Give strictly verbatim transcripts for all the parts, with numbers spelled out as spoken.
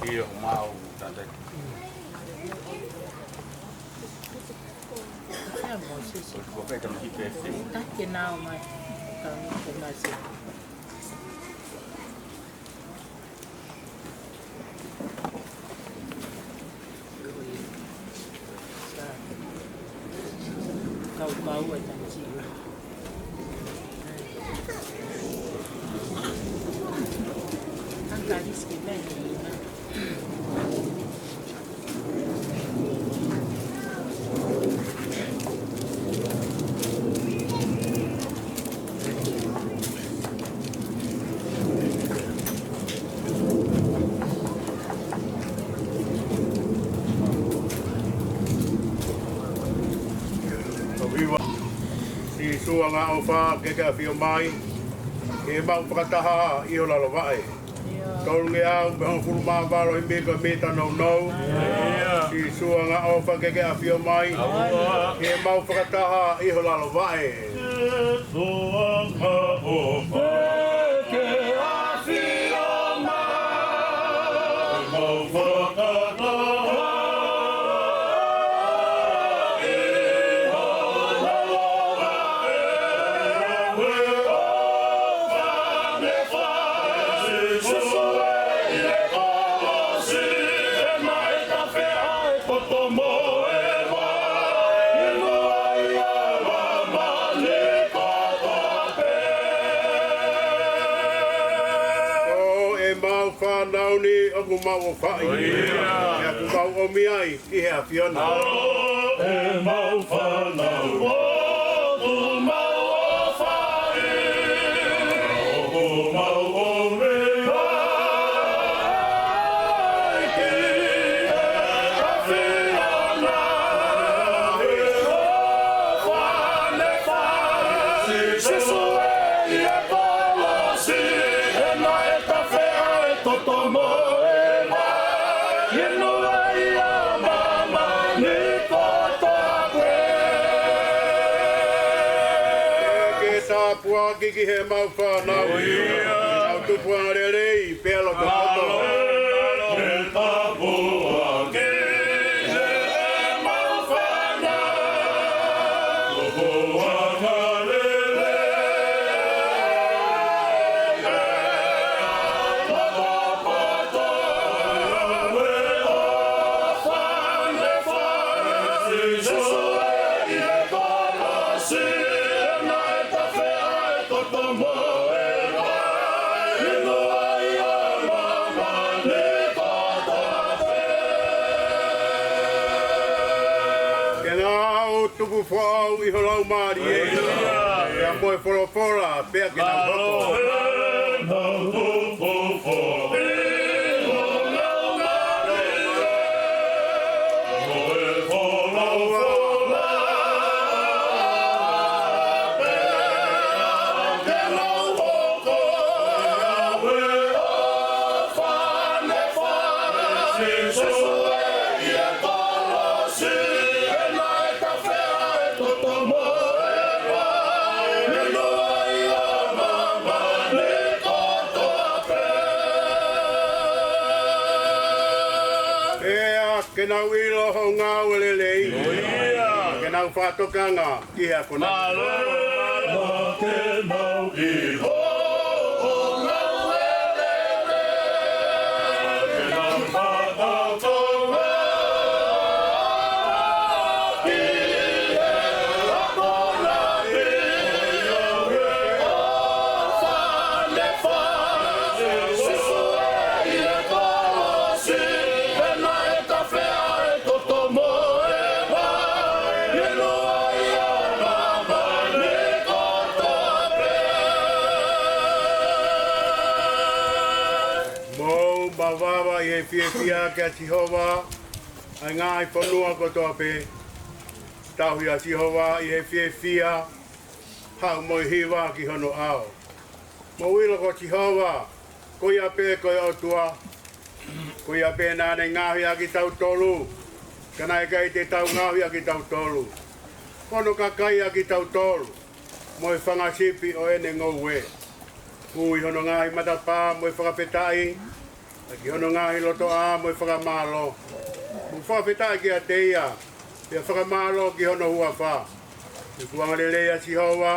ʻIo, mau, tante. Ia, Mōsese. Ko e tamasiʻi pēfē. Taki nau mai. Kau nau mai. Kau kau e tati. Angka riski mai. Sīsū anga ʻofa ke ke ʻafio mai, ke mau fakataha ʻi ho lalo vaʻe. Tolungeau mo e hongofulu mā valu ʻi he mita, mita nounou. Sīsū anga ʻofa ke ke ʻafio mai, ke mau fakataha ʻi ho lalo vaʻe. Sīsū anga ʻofa ke ke ʻafio mai, mau fakataha ʻi ho lalo vaʻe. Ko ʻemau fānau ni ʻoku mau ʻofaʻi, ʻoku mau ʻomi ai ki he ʻAfiona. ʻEmau fānau ʻoku mau ʻofaʻi, ʻoku mau ʻomi ai ki he ʻAfiona. Sīsū ē, ʻi he kolosi, ʻe naʻe tafe ai e toto mo e vai, ʻi he noa ia māmani kotoa pē. Ke tāpuaki ki heʻemau fānau, ʻi heʻenau tupu angalelei pea loto kotoa. Ke tāpuaki ki heʻemau fānau, tupu angalelei. Ke nau tupu foʻou ʻi ho laumālie, pea mo e folofola, pea ke nau hoko. Pea ke nau ʻilo hoʻo ngāue lelei. Ke nau fakatokanga ki he akonaki. Mālō. Ke nau ʻilo hoʻo ngāue lelei. Ke nau fakatokanga ki he akonaki. Mou mavava ʻi he fiefia kia Sihova, ʻa e ngaahi fonua kotoa pē. Tauhi ʻa Sihova ʻi he fiefia, haʻu mo e hiva ki hono ʻao. Mou ʻilo ko Sihova, ko ia pē ko e ʻOtua, ko ia pē naʻa ne ngaohi ʻa kitautolu, ka naʻe ʻikai te tau ngaohi ʻa kitautolu. Ko hono kakai ʻa kitautolu, mo e fanga sipi ʻo ʻene ngoue. Ui hono ngaahi matapā mo e fakafetaʻi, ʻa ki hono ngaahi lotoʻā mo e fakamālō. Mou fakafetaʻi kiate ia, pea fakamālō ki hono huafa. He ʻoku angalelei ʻa Sihova,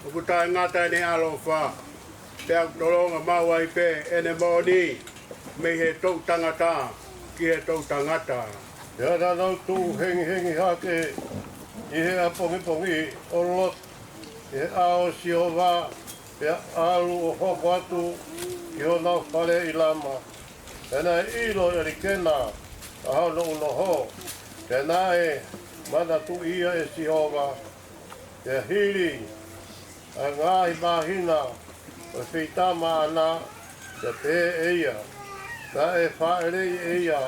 ʻoku taʻengata ʻene ʻaloʻofa, pea ʻoku tolonga maʻu ai pē ʻene moʻoni, mei he toʻutangata ki he toʻutangata. Pea naʻa nau tuʻu hengihengi hake ʻi he ʻapongipongi ʻo lotu ʻi he ʻao ʻo Sihova, pea ʻalu ʻo hoko atu ki honau fale ʻi Lama. Pea naʻe ʻilo ʻe ʻElikena ʻa hono ʻunoho, pea naʻe manatuʻi ia ʻe Sihova. Pea hili ʻa e ngaahi māhina ʻo e feitama ʻaʻana, pea pehē ʻe ia, naʻe fāʻeleʻi ʻe ia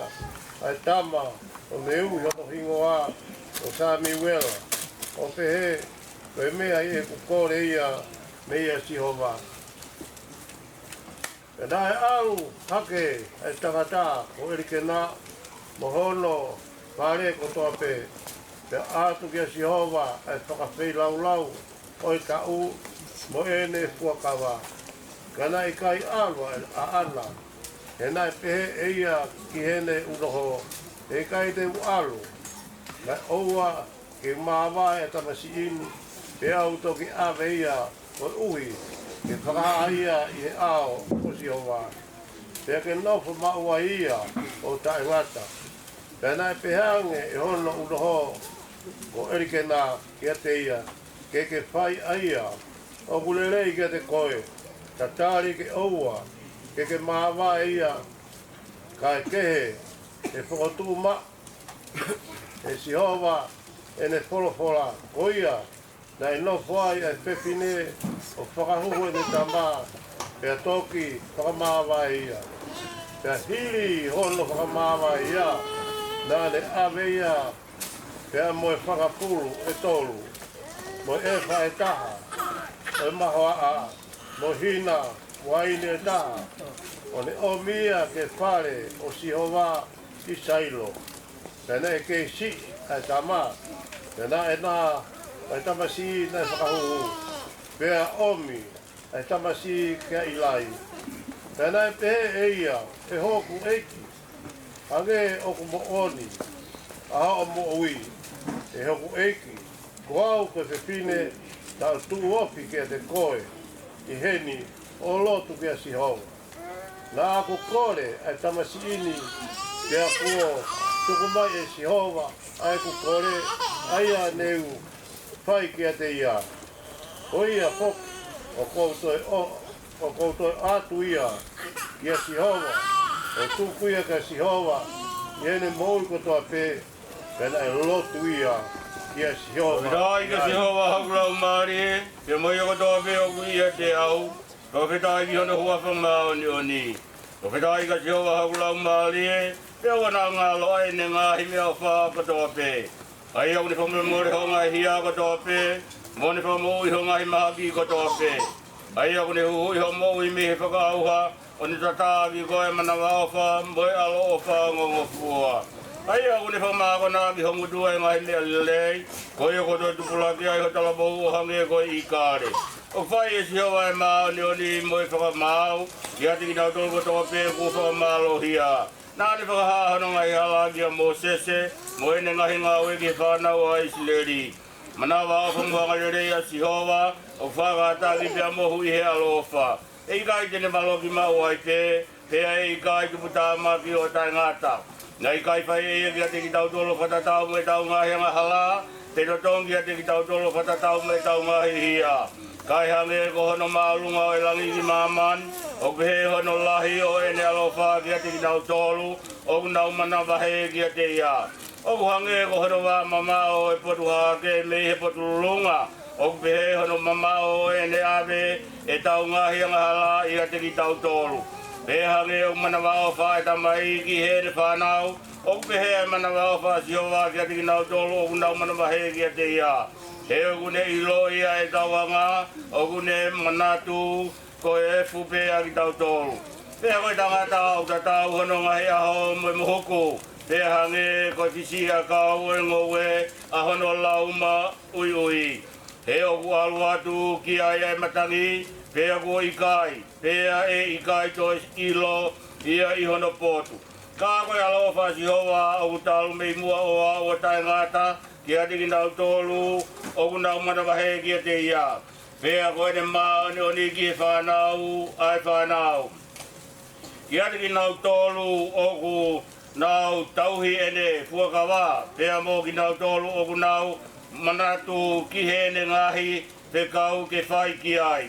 ʻa e tama ʻo ne ui hono hingoa ko Samiuela, ʻo pehē, ko e meʻa ʻi heʻeku kole ia meia Sihova. Pea naʻe ʻalu hake ʻa e tangata ko ʻElikena mo hono fale kotoa pē, pea ʻatu kia Sihova ʻa e fakafeilaulau ʻo e taʻu mo ʻene fuakava. Ka naʻe ʻikai ʻalu ʻa ʻAʻana, he naʻe pehē ʻe ia ki heʻene ʻunoho, ʻe ʻikai te u ʻalu, naʻe ʻoua ke māvae ʻa e tamasiʻi ni, pea u toki ʻave ia koeʻuhi ke fakahā ia ʻi he ʻao ʻo Sihova, pea ke nofo maʻu ai ia ʻo taʻengata. Pea naʻe pehē ange ʻe hono ʻunoho ko ʻElikena kiate ia, ke ke fai ʻa ia ʻoku lelei kiate koe, tatali ke ʻoua ke ke māvae ia, kae kehe, ʻe fokotuʻu maʻu ʻe Sihova ʻene folofola. Ko ia, naʻe nofo ai ʻa e fefine ʻo fakahuhu ʻene tama, pea toki fakamāvae ia. Pea hili hono fakamāvae ia, naʻa ne ʻave ia, pea mo e fanga pulu ʻe tolu, mo e ʻefa ʻe taha ʻo e mahoaʻa, mo e hina uaine ʻe taha, ʻo ne ʻomi ia ki he fale ʻo Sihova ʻi Sailo. Pea naʻe kei siʻi ʻa e tama, pea naʻe na ʻa e tamasiʻi naʻe fakahuhu, pea ʻomi ʻa e tamasiʻi kia ʻIlai. Pea naʻe pehē ʻe ia, ʻE hoku ʻeiki, hangē ʻoku moʻoni ʻa hoʻo moʻui, ʻe hoku ʻeiki, ko au ko e fefine naʻa ku tuʻu ofi kiate koe ʻi heni ʻo lotu kia Sihova. Naʻa ku kole ʻa e tamasiʻi ni, pea kuo tuku mai ʻe Sihova ʻa ʻeku kole, ʻa ia ne u fai kiate ia. Ko ia foki, ʻoku ou toe ʻo, ʻoku ou toe ʻatu ia kia Sihova, ʻo tuku ia kia Sihova ʻi heʻene moʻui kotoa pē. Pea naʻe lotu ia kia Sihova. Fakafetaʻi kia Sihova, hoku laumālie, pea mo ia kotoa pē ʻoku ʻiate au, fakafetaʻi ki hono huafa māʻoniʻoni. Fakafetaʻi kia Sihova, hoku laumālie, pea ʻoua naʻa ngalo ʻa ʻene ngaahi meʻaʻofa kotoa pē. ʻA ia ʻoku ne fakamolemole hoʻo ngaahi hia kotoa pē, mo ne fakamoʻui hoʻo ngaahi mahaki kotoa pē. ʻA ia ʻoku ne huhuʻi hoʻo moʻui mei he fakaʻauha, ʻo ne tatā ʻaki koe ʻa e manavaʻofa mo e ʻaloʻofa ongongofua. ʻA ia ʻoku ne fakamākona ʻaki ho ngutu ʻa e ngaahi meʻa lelei, ko ia kuo toe tupulaki ai ho talavou ʻo hangē ko e ʻīkale. ʻOku fai ʻe Sihova ʻa e māʻoniʻoni mo e fakamaau kiate kinautolu kotoa pē kuo fakamālohia. Naʻa ne fakahā hono ngaahi hala kia Mōsese, mo ʻene ngaahi ngāue ki he fānau ʻa ʻIsileli. Manavaʻofa mo angalelei ʻa Sihova, ʻoku fakataki pea mohu ʻi he ʻaloʻofa. ʻE ʻikai te ne maloki maʻu ai pē, pea ʻe ʻikai tuputāmaki ʻo taʻengata. Naʻe ʻikai fai ʻe ia kiate kitautolu ʻo fakatatau mo ʻetau ngaahi angahala, pe totongi kiate kitautolu ʻo fakatatau mo ʻetau ngaahi hia. Kae hangē ko hono māʻolunga ʻo e langi ki māmani, ʻoku pehē hono lahi ʻo ʻene ʻaloʻofa kiate kinautolu ʻoku nau manavahē kiate ia. ʻOku hangē ko hono vā mamaʻo ʻo e potu hahake mei he potu lulunga, ʻoku pehē hono mamaʻo ʻo ʻene ʻave ʻetau ngaahi angahala ʻiate kitautolu. Pea hangē ʻoku manavaʻofa ʻa e tamai ki heʻene fānau, ʻoku pehē ʻa e manavaʻofa ʻa Sihova kiate kinautolu ʻoku nau manavahē kiate ia. He ʻoku ne ʻilo ia ʻetau anga, ʻoku ne manatu ko e efu pē ʻa kitautolu. Pea ko e tangata ʻoku tatau hono ngaahi ʻaho mo e mohuku, pea hangē ko e fisiʻiʻakau ʻo e ngoue ʻa hono laumāʻuiʻui. He ʻoku ʻalu atu ki ai ʻa e matangi, pea kuo ʻikai, pea ʻe ʻikai toe ʻilo ia ʻi hono potu. Ka ko e ʻaloʻofa ʻa Sihova ʻoku talu mei muʻa ʻo aʻu ʻo taʻengata kiate kinautolu ʻoku nau manavahē kiate ia. Pea ko ʻene māʻoniʻoni ki he fānau ʻa e fānau, kiate kinautolu ʻoku nau tauhi ʻene fuakava, pea mo kinautolu ʻoku nau manatu ki heʻene ngaahi fekau ke fai ki ai.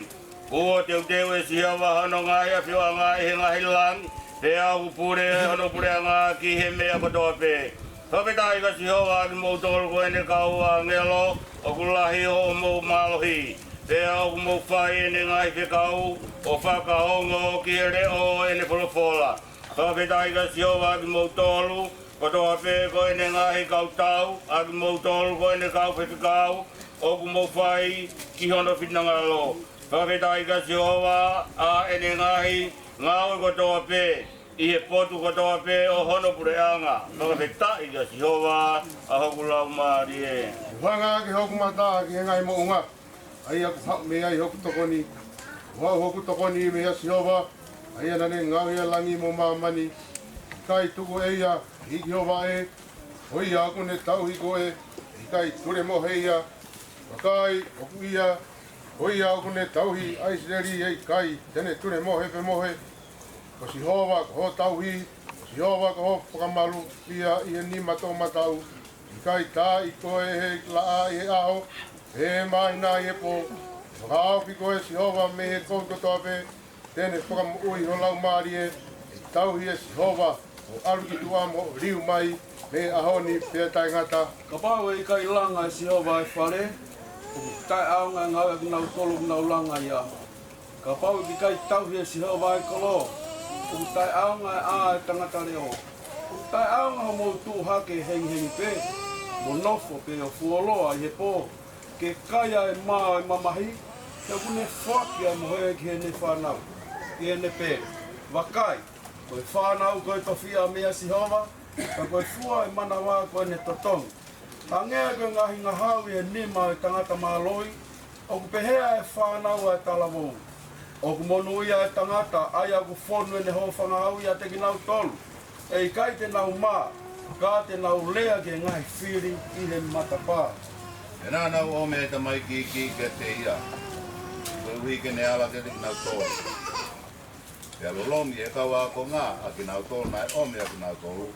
Kuo teuteu ʻe Sihova hono ngaahi ʻafioʻanga ʻi he ngaahi langi, pea ʻoku pule hono puleʻanga ki he meʻa kotoa pē. Fakafetaʻi kia Sihova, ʻa kimoutolu ko ʻene kau ʻāngelo, ʻoku lahi hoʻomou mālohi, pea ʻoku mou fai ʻene ngaahi fekau, ʻo fakaongo ki he leʻo ʻo ʻene folofola. Fakafetaʻi kia Sihova, ʻa kimoutolu kotoa pē ko ʻene ngaahi kautau, ʻa kimoutolu ko ʻene kau faifekau, ʻoku mou fai ki hono finangalo. Fakafetaʻi kia Sihova, ʻa ʻene ngaahi ngāue kotoa pē ʻi he potu kotoa pē ʻo hono puleʻanga. Fakafetaʻi kia Sihova, ʻa hoku laumālie. Kuo hanga ʻaki hoku mata ki he ngaahi moʻunga, ʻa ia kuo haʻu mei ai hoku tokoni. Kuo haʻu hoku tokoni meia Sihova, ʻa ia naʻa ne ngaohi ʻa e langi mo māmani. ʻIkai tuku ʻe ia hiki ho vaʻe, ko ia ʻoku ne tauhi koe, ʻe ʻikai tulemohe ia. Vakai, ʻoku ʻia, ko ia ʻoku ne tauhi ʻa ʻIsileli, ʻe ʻikai te ne tulemohe pe mohe. Ko Sihova ko ho tauhi, ko Sihova ko ho fakamalu ia ʻi he nima toʻomataʻu. ʻIkai taaʻi koe ʻe he laʻā ʻi he ʻaho, pe māhina ʻi he pō. Fakahaofi koe ʻe Sihova mei he kovi kotoa pē, te ne fakamoʻui ho laumālie. ʻE tauhi ʻe Sihova hoʻo ʻalu ki tuʻa mo hoʻo liliu mai mei he ʻaho ni pea taʻengata. Kapau ʻe ʻikai langa ʻe Sihova ʻa e fale, ʻoku taʻeʻaonga ʻa e ngāue ʻa kinautolu ʻoku nau langa ia. Kapau ʻe ʻikai tauhi ʻe Sihova ʻa e kolo, ʻoku taʻeʻaonga ʻa e ʻā ʻo e tangata leʻo. ʻOku taʻeʻaonga hoʻomou tuʻu hake hengihengi pē, mo nofo pē ʻo fuoloa ʻi he pō, ke kai ʻa e mā ʻo e mamahi, he ʻoku ne foaki ʻa e mohe ki heʻene fānau, ki heʻene pele. Vakai, ko e fānau ko e tofiʻa meia Sihova, pea ko e fua ʻo e manava ko ʻene totongi. Hangē ko e ngaahi ngahau ʻi he nima ʻo e tangata mālohi, ʻoku pehē ʻa e fānau ʻa e talavou. ʻOku monūʻia ʻa e tangata, ʻa ia ʻoku fonu ʻene hōfangahau ʻiate kinautolu. ʻE ʻikai te nau mā, ka te nau lea ki he ngaahi fili ʻi he matapā. He naʻa nau ʻomi ʻa e tamaiki iiki kiate ia, koeʻuhi ke ne ala kiate kinautolu. Pea lolomi ʻe he kau ākonga ʻa kinautolu naʻe ʻomi ʻa kinautolu.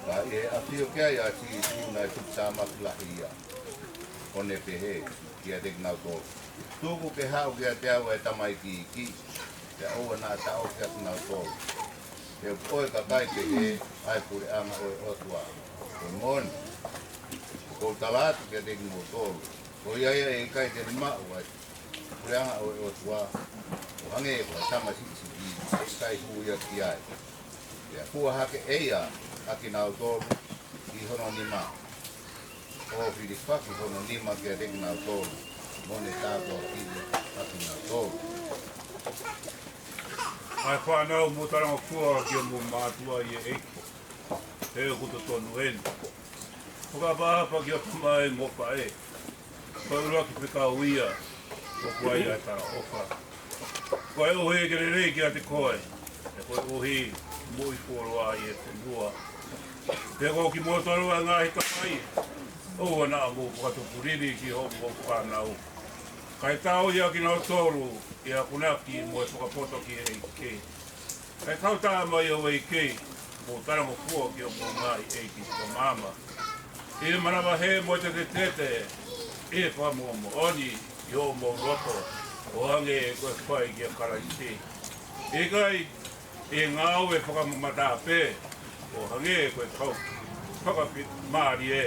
Ka ʻi he ʻafio ki ai ʻa Sīsū naʻe tuputāmaki lahi ia, ʻo ne pehē kiate kinautolu, Tuku ke haʻu kiate au ʻa e tamaiki iiki, pea ʻoua naʻa taʻofi ʻa kinautolu. He ʻoku ʻo e kakai pehē ʻa e puleʻanga ʻo e ʻOtua. Ko e moʻoni, ʻoku ou tala atu kiate kimoutolu, ko ia ia ʻe ʻikai te ne maʻu ʻa e puleʻanga ʻo e ʻOtua, ʻo hangē ko e tama siʻisiʻi, ʻe ʻikai hū ia ki ai. Pea fua hake ʻe ia ʻa kinautolu ʻi hono nima, ʻo hilifaki hono nima kiate kinautolu, mo ne tāpuakiʻi ʻa kinautolu. ʻA e fānau, mou talangofua ki hoʻomou mātuʻa ʻi he ʻEiki, he ʻoku totonu eni. Fakaʻapaʻapa ki hoʻo tamai mo e faʻē. Ko e ʻuluaki fekau ia ʻoku ʻi ai ʻa e talaʻofa. Koeʻuhi ke lelei kiate koe, pea koeʻuhi moʻui fuoloa ʻi he fonua. Pea ko kimoutolu ʻa e ngaahi tamai, ʻoua naʻa mou fakatupu lili ki hoʻomou fānau, kae tauhi ʻa kinautolu ʻi he akonaki mo e fakapoto ki he ʻEiki. Kae kau tā mai ʻo e ʻEiki, mou talangofua ki hoʻomou ngaahi ʻeiki fakamaama, ʻi he manavahē mo e tetetete, ʻi he fakamoʻomoʻoni ʻi hoʻomou loto, ʻo hangē ko e fai kia Kalaisi. ʻIkai ʻi he ngāue fakamamata pē, ʻo hangē ko e kau fakafiemālie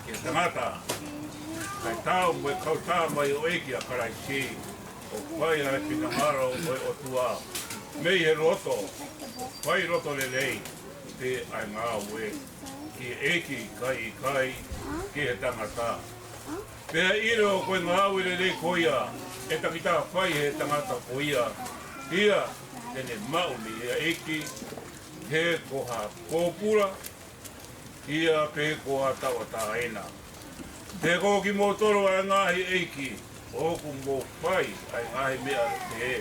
ki he tangata, kae taau mo e kau tā mai ʻo e ʻEiki ʻa Kalaisi, ʻo fai ʻa e finangalo ʻo e ʻOtua mei he loto, fai loto lelei, pea ʻai ngāue ki he ʻEiki, kae ʻikai ki he tangata. Pea ʻilo ko e ngāue lelei ko ia ʻe takitaha fai ʻe he tangata ko ia, ia te ne maʻu mei he ʻEiki, he ko ha pōpula ia pe ko ha tauʻatāina. Pea ko kimoutolu ʻa e ngaahi ʻeiki, ʻoku mou fai ʻa e ngaahi meʻa pehē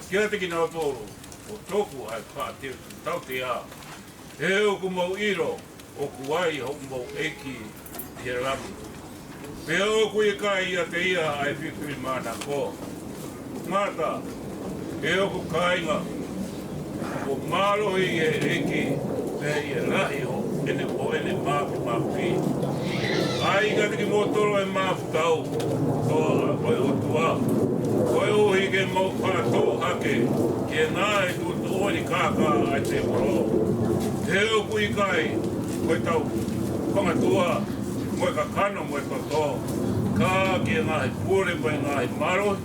kiate kinautolu, ʻo tuku ʻa e faʻa tautea, he ʻoku mou ʻilo ʻoku ʻi ai hoʻomou ʻEiki ʻi he langi, pea ʻoku ʻikai ʻiate ia ʻa e filifilimānako. Ngata, ʻe hoku kāinga, kuo mālohi ʻi he ʻEiki, pea ʻi he lahi ʻo ʻene, ʻo ʻene māfimafi. ʻAi kiate kimoutolu ʻa e mafu tau, ʻo, ʻo e ʻOtua, koeʻuhi ke mou faʻa tō hake ki he ngaahi tuʻutuʻuni kākā ʻa e tēvolo. He ʻoku ʻikai ko e tau fangatua, mo e kakano, mo e toto, ka ki he ngaahi pule, mo e ngaahi mālohi,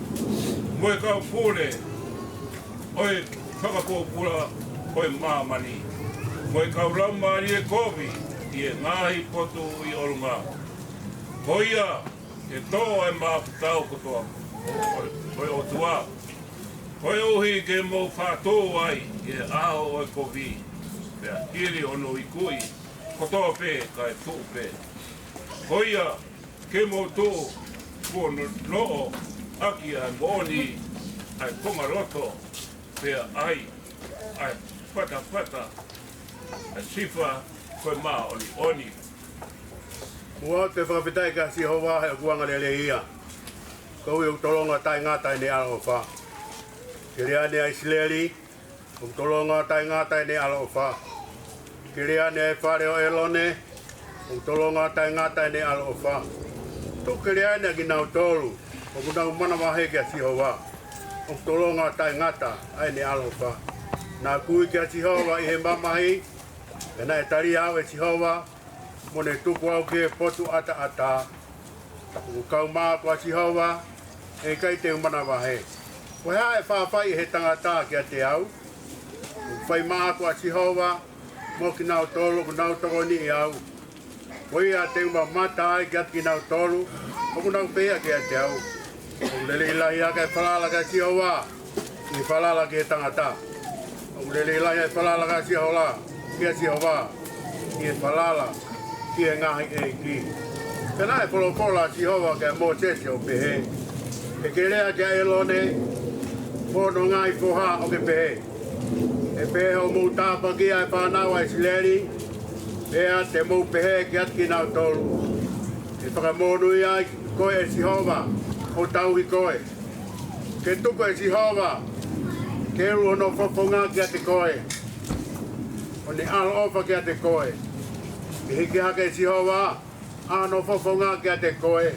mo e kau pule ʻo e fakapōpula ʻo e māmani, mo e kau laumālie kovi ʻi he ngaahi potu ʻi ʻolunga. Ko ia, ke tō ʻa e mafu tau kotoa ʻo, ʻo e ʻOtua, koeʻuhi ke mou faʻa tō ai ʻi he ʻaho ʻo e kovi, pea hili hono ikuʻi kotoa pē kae tuʻu pē. Ko ia, ke mou tuʻu kuo noʻo ʻaki ʻa e moʻoni ʻa e konga loto, pea ʻai ʻa e fatafata ʻa e sifa ko e māʻoniʻoni. Muʻa te fakafetaʻi kia Sihova he ʻoku angalelei ia, koeʻuhi ʻoku tolonga taʻengata ʻene ʻaloʻofa. Keleane ʻa ʻIsileli, ʻoku tolonga taʻengata ʻene ʻaloʻofa. Keleane ʻa e fale ʻo ʻĒlone, ʻoku tolonga taʻengata ʻene ʻaloʻofa. Tuku keleane ʻa kinautolu ʻoku nau manavahē kia Sihova, ʻoku tolonga taʻengata ʻa ʻene ʻaloʻofa. Naʻa ku ui kia Sihova ʻi he mamahi, pea naʻe tali au ʻe Sihova, mo ne tuku au ki he potu ʻataʻatā. ʻOku kau maʻaku ʻa Sihova, ʻe ʻikai te u manavahē. Ko e hā ʻe faʻa fai ʻe he tangata kiate au? ʻOku fai maʻaku ʻa Sihova, mo kinautolu ʻoku nau tokoniʻi au. Ko ia te u mamata ai kiate kinautolu ʻoku nau fehiʻa kiate au. ʻOku lelei lahi hake ʻa e falala kia Sihova ʻi he falala ki he tangata. ʻOku lelei lahi ʻa e falala kia Sihova, kia Sihova, ʻi he falala ki he ngaahi ʻeiki. Pea naʻe folofola ʻa Sihova kia Mōsese ʻo pehē, Ke ke lea kia ʻĒlone mo hono ngaahi foha ʻo ke pehē, ʻE pehē hoʻomou tāpuakiʻi ʻa e fānau ʻa ʻIsileli, pea te mou pehē kiate kinautolu, ʻE fakamonūʻia koe ʻe Sihova, ʻo tauhi koe. Ke tuku ʻe Sihova ke ulu hono fofonga kiate koe, ʻo ne ʻaloʻofa kiate koe. Ke hiki hake ʻe Sihova ʻa hono fofonga kiate koe,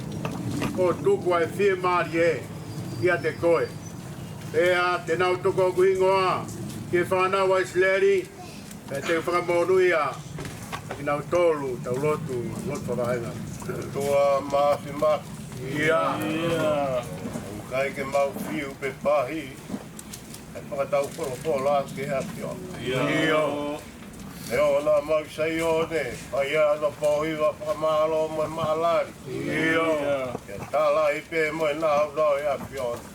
ʻo tuku ʻa e fiemālie kiate koe. Pea te nau tuku hoku hingoa ki he fānau ʻa ʻIsileli, pea te u fakamonūʻia ʻa kinautolu. Tau lotu, lotu fakavāhenga. ʻOtua Māfimafi. ʻIo. ʻOku ʻikai ke mau fiu pe pāhia ʻa e fakataufolofola ki he ʻAfiona. ʻIo. ʻE ʻoua naʻa mau ʻi Saione, fai ʻa hono pōhiva fakamālō mo e maʻalali. ʻIo. Ke tala ai pē mo e nāunau ʻo e ʻAfiona.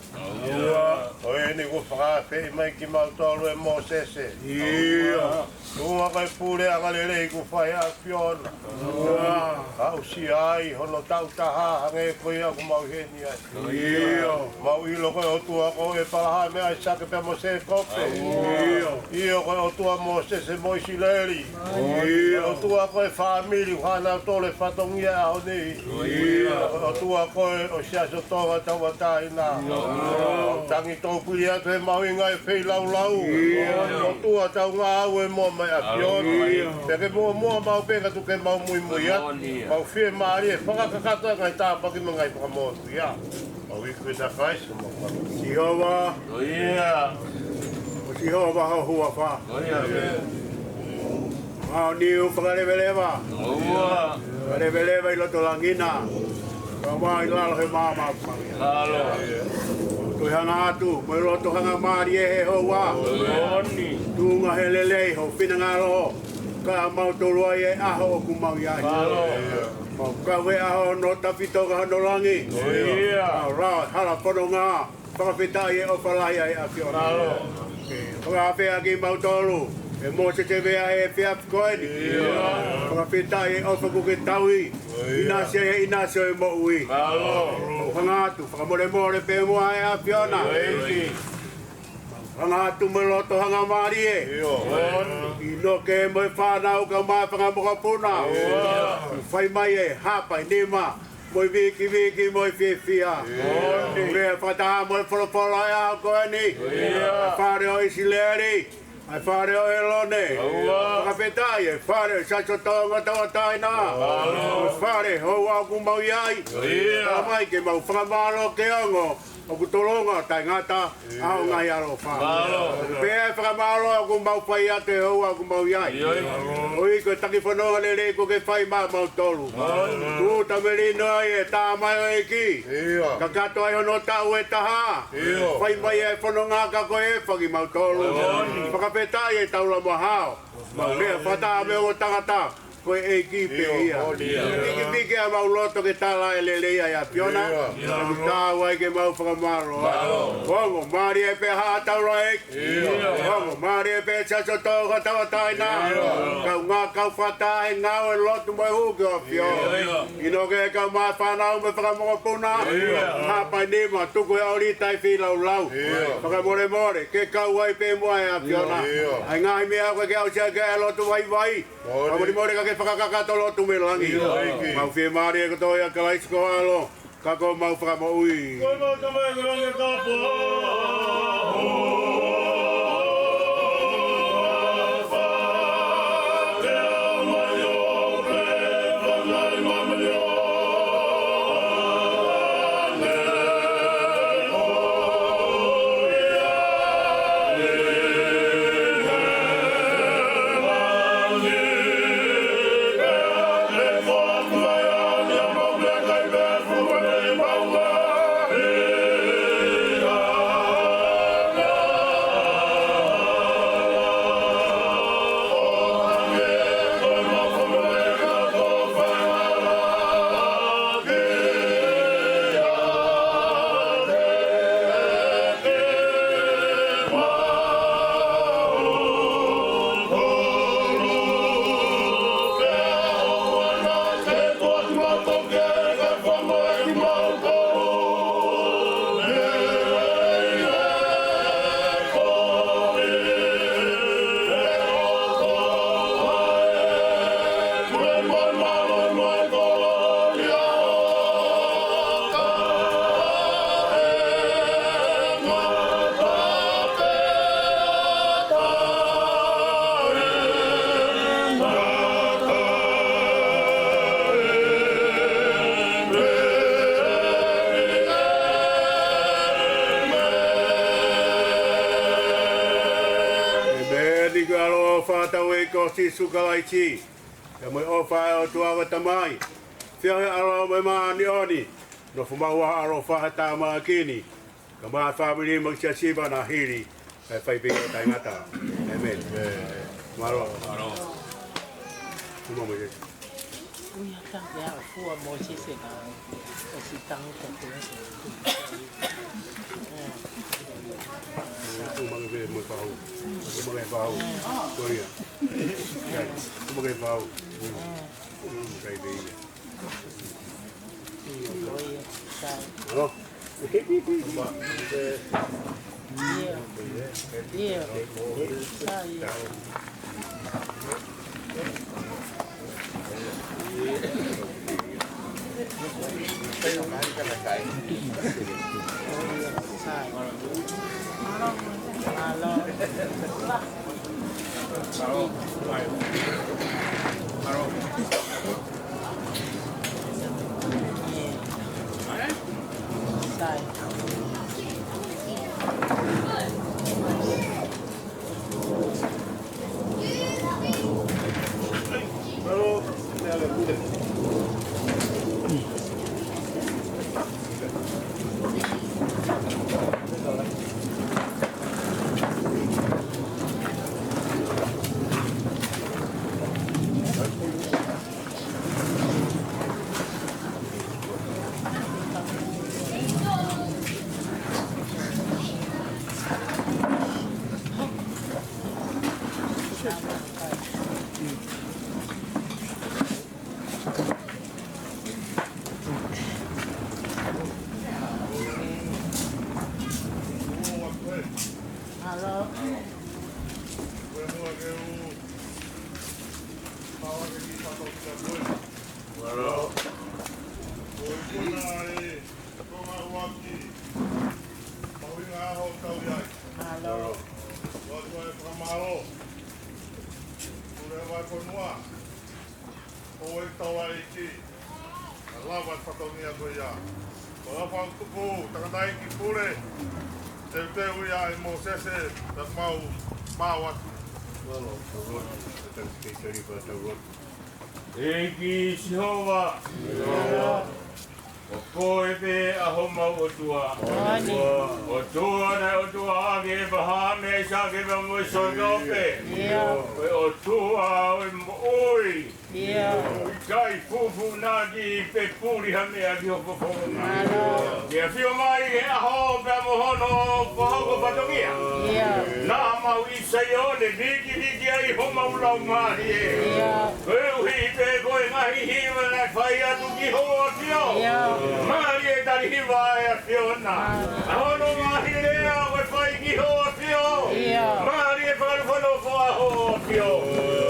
ʻIo. Ko eni kuo fakaafeʻi mai kimautolu ʻe Mōsese. ʻIo. Tuʻunga ko e puleʻanga lelei kuo fai ʻe he ʻAfiona. ʻOku aʻusia ai hono taʻu taha hangē ko ia ʻoku mau ʻi heni ai. ʻIo. Mau ʻilo ko e ʻOtua ko ʻĒpalahame, ʻAisake pea mo Sēkope. ʻIo. ʻIo, ko e ʻOtua ʻo Mōsese mo ʻIsileli. ʻIo. ʻOtua ko e fāmili ʻoku hā nautolu he fatongia ʻaho ni. ʻIo. ʻOtua ko e ʻo Siasi ʻo Tonga Tauʻatāina. ʻIo. Tangi tō pili atu he mahuʻinga e feilaulau. ʻIo. ʻOtua tau ngāue mo mai ʻAfiona. ʻIo. Pea ke muʻomuʻa maʻu pē ka tuku ke mau muimui atu. ʻIo. Mau fiemālie fakakakato e ngaahi tāpuaki mo e ngaahi fakamoʻoni. ʻIo. Mau iku ʻi he takai se mau kau. Sihova. ʻIo. ʻO Sihova ho huafa. ʻIo. Mau niu fakaleveleva. ʻIo. Fakaleveleva ʻi loto langi na. Ka mau ʻi lalo he maama. ʻIo. Toe hanga atu, mo e loto hangamālie he houa. ʻIo. Tuʻunga he lelei ho finangalo. Ka mau tolu ai e ʻaho ʻoku mau ʻi ai. ʻIo. Mau kau he ʻaho hono tafito ka hono langi. ʻIo. Mau lau hala fononga. Fakafetaʻi e ʻofa lahi ʻa e ʻAfiona. Ke fakafeʻiloaki kimautolu ʻe Mōsese Vea he efiafi ko eni. ʻIo. Fakafetaʻi e ʻofa kuo ke tauhi. ʻIo. ʻInasi ai e ʻinasi ʻo e moʻui. ʻIo. Mau hanga atu fakamolemole pē muʻa ʻa e ʻAfiona. ʻIo. Hanga atu mo e loto hangamālie. ʻIo. ʻInoke mo e fānau kae ʻumaʻā e fanga mokopuna. ʻIo. Fai mai e haʻapaʻinima mo e vikiviki mo e fiefia. ʻIo. Pule fakataha mo e folofola ʻo e ʻaho ko eni. ʻIo. Fale ʻo ʻIsileli, ʻa e fale ʻo ʻĒlone. ʻIo. Fakafetaʻi e fale ʻo Siasi ʻo Tonga Tauʻatāina. ʻIo. Fale houa ʻoku mau ʻi ai. ʻIo. Tala mai ke mau fakamālō ke ongo ʻoku tolonga ʻo taʻengata ʻa hoʻo ngaahi ʻaloʻofa. Mālō. Pea ʻe fakamālō ʻoku mau fai atu he houa ʻoku mau ʻi ai. ʻIo. ʻOi ko e taki fononga lelei kuo ke fai maʻamautolu. Mālō. Tūʻuta melino ai e tamaioʻeiki. ʻIo. Kakato ai hono taʻu ʻe taha. ʻIo. Fai mai e fononga ka ko e efa kimautolu. Mālō. Fakafetaʻi e taulama hao. Mau lea fakataha mo e ongo tangata. Ko e ʻEiki pē ia. ʻIo, ʻio. Mikimiki ʻa mau loto ke tala e lelei ʻa e ʻAfiona. ʻIo. Ka ʻoku tau ai ke mau fakamālō. Mālō. Ongo mālie pē Haʻa Taulaʻeiki. ʻIo. Ongo mālie pē Siasi ʻo Tonga Tauʻatāina. ʻIo. Kaungā kau fakataha he ngāue lotu mo e hū ki he ʻAfiona. ʻIo. ʻInoke kae ʻumaʻā e fānau mo e fanga mokopuna. ʻIo. Haʻapaʻinima, tuku e ʻōlita ʻi he feilaulau. ʻIo. Fakamolemole, ke kau ai pē muʻa e ʻAfiona. ʻIo. ʻA e ngaahi meʻa ko ē ke aʻusia ki ai e lotu vaivai. Fakamolemole ka ke fakakakato lotu mei langi. ʻIo. Mau fiemālie kotoa ʻia Kalaisi ko ho ʻAlo, ka ko homau Fakamoʻui. ʻEmeni. Ko e ʻaloʻofa ʻa hotau ʻEiki ko Sīsū Kalaisi, pea mo e ʻofa ʻa e ʻOtua ko e Tamai, feohi ʻa e ʻAlo mo e Māʻoniʻoni, nofo maʻu ʻa e ʻaloʻofa ʻa e Tamai Kini, kae ʻumaʻā e fāmili mo e siasi ʻo e ʻaho ni, kae fai pē ki he taʻengata. ʻEmeni. Mālō. Mālō. Tuma mo e. Uia ka ke a fua mo se se ka. O si tau ka ke. Tuma mo e pau. Tuma mo e pau. Ko ia. Kai, kuma ke pau. Mm, kai pē ia. Ko ia, sai. Alo? Ia. Ia. Sai ia. Alo. Alo. Ko e kona e Tonga ʻUluaki, mahuʻinga ʻaho ʻoku tau ʻi ai. Mālō. ʻOatu ai e fakamālō. Pule Vahefonua, ʻo e taulaʻeiki, ʻa lava e fatongia ko ia. Ko e fanga tupu, tangataʻeiki pule, teuteu ia ʻe Mōsese, pea mau maʻu atu. Mālō, tau lotu, tau kei tali pea tau lotu. ʻEiki Sihova. ʻIo. Ko koe pē ʻa homau ʻOtua. ʻIo. ʻOtua naʻe ʻOtua ʻaki ʻĒpalahame, ʻAisake pea mo Sēkope. ʻIo. Ko e ʻOtua ʻo e moʻui. ʻIo. ʻIkai fufū naʻa ke puli ha meʻa ki ho fofonga. ʻIo. Ke ʻafio mai he ʻaho pea mo hono fakahoko fatongia. ʻIo. Naʻa mau ʻi Saione, vikiviki ai homau laumālie. ʻIo. Koeʻuhi pē ko e ngaahi hiva naʻe fai atu ki hoʻo ʻAfio. ʻIo. Mālie e tali hiva ʻa e ʻAfiona. ʻA hono ngaahi lea ʻoku fai ki hoʻo ʻAfio. ʻIo. Mālie e fakanofo ʻa hoʻo ʻAfio.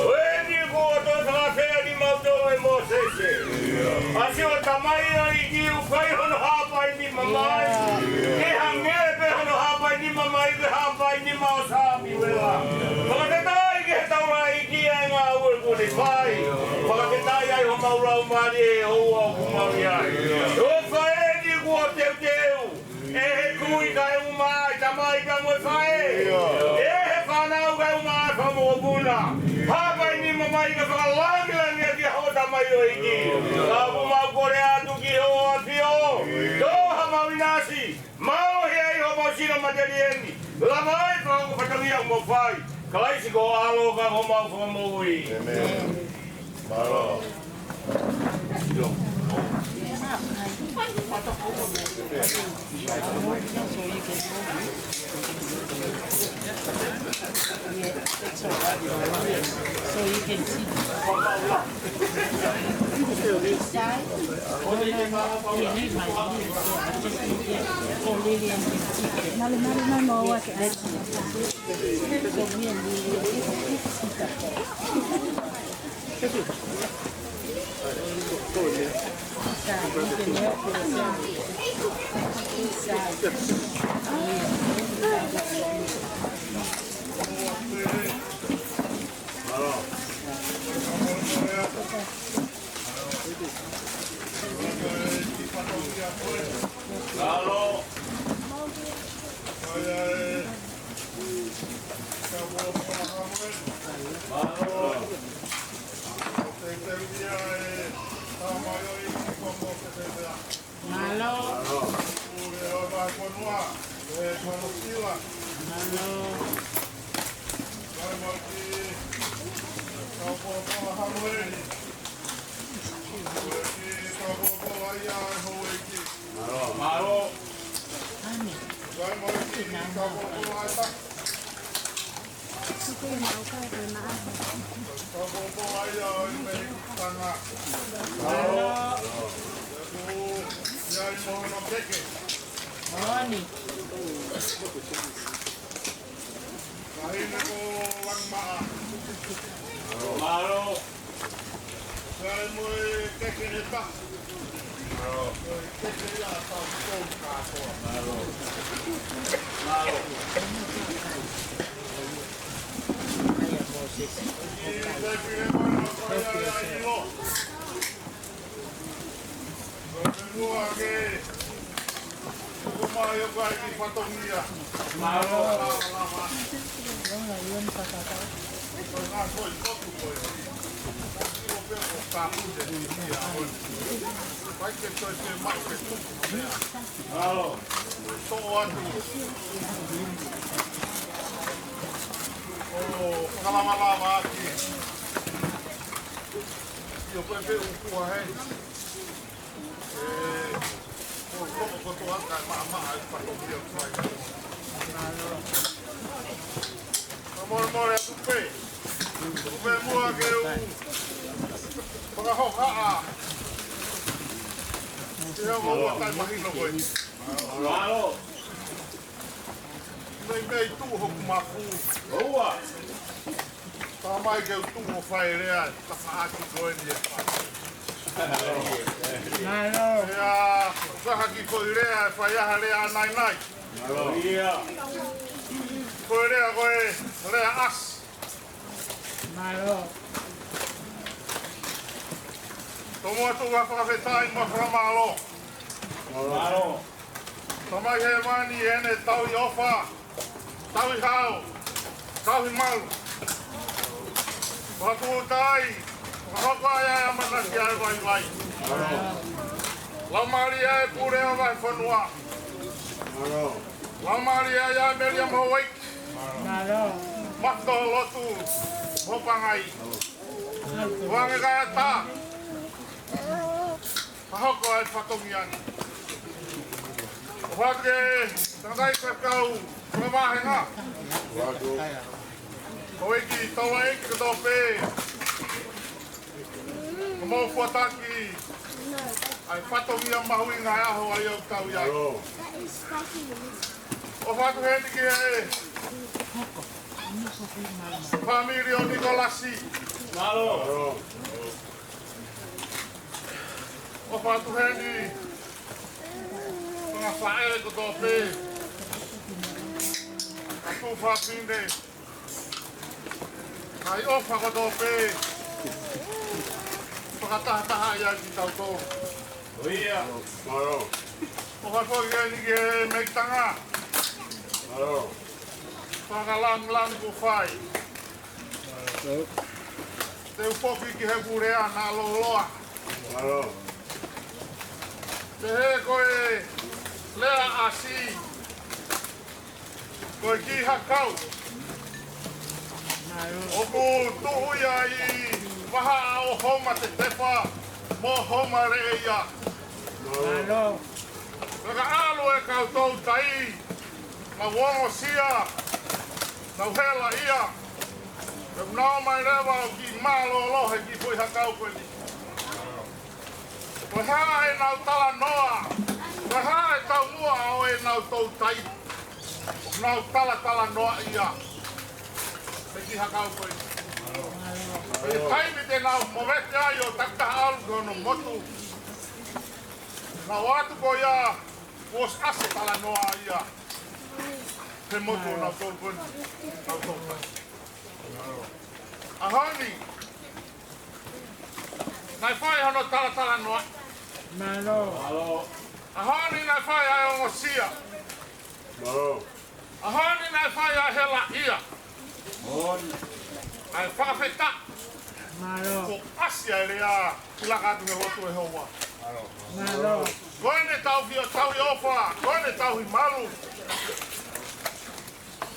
Ko eni kuo toe fakafeʻao kimautolu ʻe Mōsese. ʻA siʻo Tamai ʻa e ʻEiki ʻoku fai hono hapai nima mai. ʻIo. Ke hangē pē hono hapai nima mai, ko e hapai nima ʻo Samiuela. Fakafetaʻi ki he taulaʻeiki ʻa e ngāue kuo ne fai. Fakafetaʻi ai homau laumālie ʻi he houa ʻoku mau ʻi ai. ʻOfa eni kuo teuteu ʻe he kui kaeʻumaʻā, e tamai pea mo e faʻē. ʻE he fānau kaeʻumaʻā, e fanga mokopuna. Hapai nima mai ka fakalāngilangiʻi ʻa hoʻo tamaioʻeiki. Ka ʻoku mau kole atu ki hoʻo ʻAfio. Tō hamau ʻinasi. Mālohi ai homau sino matelie ni. Lava ai e fakahoko fatongia ʻoku mau fai. Kalaisi ko ho ʻAlo ka ko homau Fakamoʻui. ʻĒmeni. Mālō. So you can see. This side. No, no, no. You need my leave, so I just need it. So Lillian can see it. That's it. So me and Lillian can see it. This side, you can help yourself. This side. Mālō. Mālō. Mālō. Pule ʻo e Vahefonua, ʻe Fanokiva. Mālō. Kae mau ki, kau pōpō Hamueli. Kau pōpō ai ʻa e houʻeiki. Mālō. Mālō. Kae mau ki, kau pōpō ai ta. Mālō. Sai mo e keke ʻe taha. Mālō. Ko e keke ia ʻa tautolu kātoa. Mālō. Mālō. ʻI he taimi ʻe mana fai ai ʻa e ʻilo. Ko e mua ke Ko mai o kai ki fatongia. Mālō. Lava, lava. Ko e ngā soi kotu ko e. Ko e pē ko kāpute ni ia. Pai ke toi ke mai ke tuku. Mālō. Ko e toʻo atu. ʻO kalama lava aki. ʻIo ko e pē ʻoku ʻa he. ʻE, ko, ko, ko, ko, ko, aka, ma, ma, ai, pa, ko, kia, ko, ai. Ka mole, mole atu pē. Ko pē mua ke u. Fakahohaʻa. Ke u ua kai mahino ko ē. Mālō. Mei, mei tuʻu hoku mafu. ʻOua. Tamai ke u tuʻu ʻo fai lea, tafaʻaki ko eni e fai. Mālō. Ia, taha ki ko i lea, e fai aha lea nainai. Mālō. Ia. Ko e lea ko e, lea ʻasi. Mālō. Tomuʻa tuʻu ʻa e fakafetaʻi mo e fakamālō. Mālō. Tamai Hēvani ʻene tauhi ʻofa, tauhi hao, tauhi malu. Fakatūtai, fakahoko ai ʻa e ʻamanaki ʻa e vaivai. Laumālie ʻa e pule ʻa e vahefonua. Laumālie ʻa e Melia mo Hawaiki. Mālō. Mato lotu, mo pangai. Wange kai ata. Ka hoko ai fatongia ni. ʻOfa ke tangai ka kau, ka vahenga. Ko e ki tau ai ki tau pē. Ka mau fuataki. Ai fatongia mahuʻinga e ʻaho ai au tau ia. ʻOfa atu heni ki he. Fāmili ʻo Nikolasi. Mālō. ʻOfa atu heni. Ko e ngaahi faʻē kotoa pē. Atu fafine. Ai ʻofa kotoa pē. Fakatahataha ia ki tautolu. ʻOfa atu heni ki he meʻitanga. Fakalangilangi kuo fai. Te u foki ki he kulea naʻa loloa. Mālō. Pehē ko e lea ʻasi. Ko e kiʻi hakau. ʻOku tuʻu ia ʻi vahaʻa ʻo Homa Tetefa mo Homa Leʻeia. Mālō. Fakaʻalu e kau toutai, nau ongosia, nau helaʻia. Pea nau ō mai leva ʻo kiʻi mālōlō he kiʻi foʻi hakau ko eni. Ko e hā ʻenau talanoa, ko e hā e taumuʻa ʻo ʻenau toutai. Nau talatalanoa ia. He kiʻi hakau ko eni. He taimi te nau movete ai ʻo takitaha ʻalu ki hono motu. Nau ō atu ko ia, kuo ʻosi ʻasi e talanoa ia. He motu ʻo nautolu ko eni, nautolu ko eni. ʻAho ni, naʻe fai hono talatalanoa. Mālō. ʻAho ni naʻe fai ʻa e ongosia. ʻAho ni naʻe fai ʻa e helaʻia. ʻA e fakafetaʻi. Mālō. Kuo ʻasi ʻa e lea, ʻi he laka atu he lotu ʻa e houa. Mālō. Ko ʻene tauhi ʻo, tauhi ʻofa, ko ʻene tauhi malu.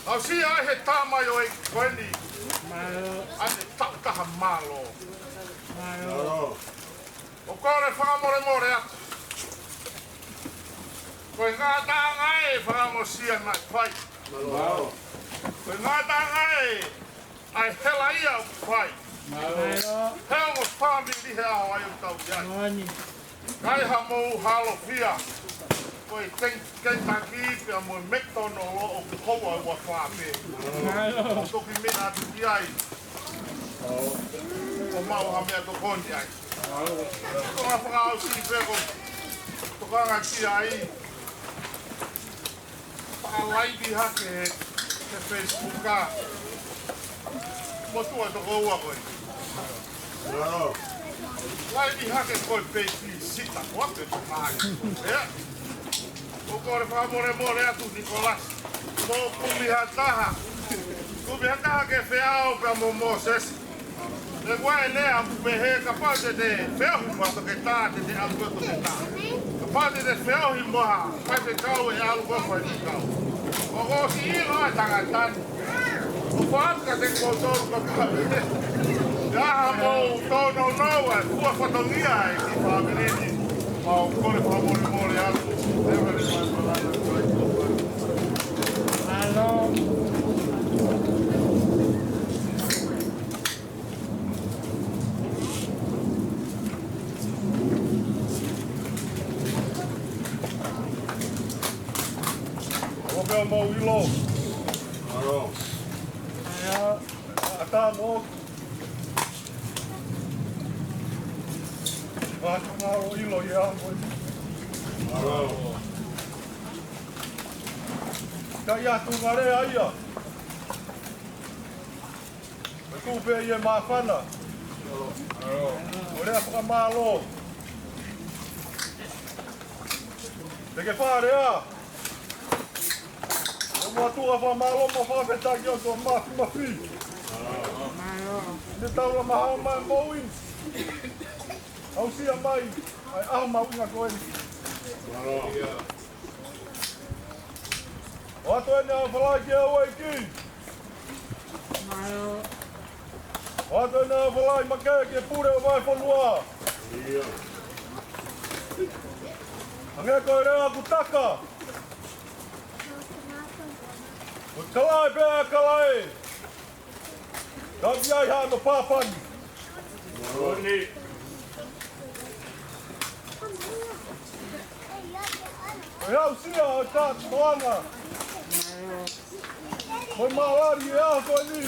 Aʻusia ʻe he tamaioʻeiki ko eni. Mālō. ʻA e tautaha mālō. Mālō. ʻOku ou kole fakamolemole atu. Ko e ngataʻanga e fakamosia naʻe fai. Mālō. Ko e ngataʻanga e ʻA e hela ia ʻoku fai. He ongo fāmili he ʻaho ʻa ia ʻoku tau ʻi ai. Kai ha mou halofia. Ko e ten-, Kentucky pea mo e McDonald ʻoku houa ua fā pē. Toki mena atu ki ai. ʻO maʻu ha meʻatokoni ai. Ko e fakaʻosi pē ko e tokanga ki ai. Fakalaivi hake he, he Facebook ʻa e motuʻa toko ua ko ē. Laivi hake ko e peisi sita ko ē pē mai. ʻIo. ʻOku ou kole fakamolemole atu Nikolasi. Mou kumi ha taha. Kumi ha taha ke feʻao pea mo Mōsese. He ʻoku ʻi ai e lea ʻoku pehē kapau te te feohi mo ha toketā te te ʻalu ko e toketā. Kapau te te feohi mo ha faifekau ʻe ʻalu ko e faifekau. ʻOku ʻosi ʻilo ʻa e tangata ni. ʻOku ʻalu ka te ko tolu ka kawe. Ka ha mou tōnounou ʻa e fua fatongia ʻa e kiʻi fāmili ni. Mau kole fakamolemole atu. Mālō. ʻO pea mau ʻilo. ʻAlo. ʻAia, ʻatā mo. Mālō ʻilo ia. ʻAlo. Ka ia tu ngare aia. Ko e tuʻu pē ia māfana. ʻO lea fakamālō. Te ke fale ā. ʻO mua tuʻa fakamālō mo fakafetaʻi ki he ʻOtua Māfimafi. Ne tau lama hao mai mo ui. Aʻusia mai ʻa e ʻaho mahuʻinga ko eni. ʻOatu eni ʻa e falaʻi ki he ʻEiki. ʻOatu eni ʻa e falaʻi makehe ki he pule ʻo e vahefonua. Hangē ko e lea ʻa Kutaka. Ko e kalaʻe pē ʻa e kalaʻe. Ka ʻoku ʻi ai haʻano pāpani. Ko e aʻusia ʻa e kātoanga. Ko e mālali ʻa e ʻaho ko eni.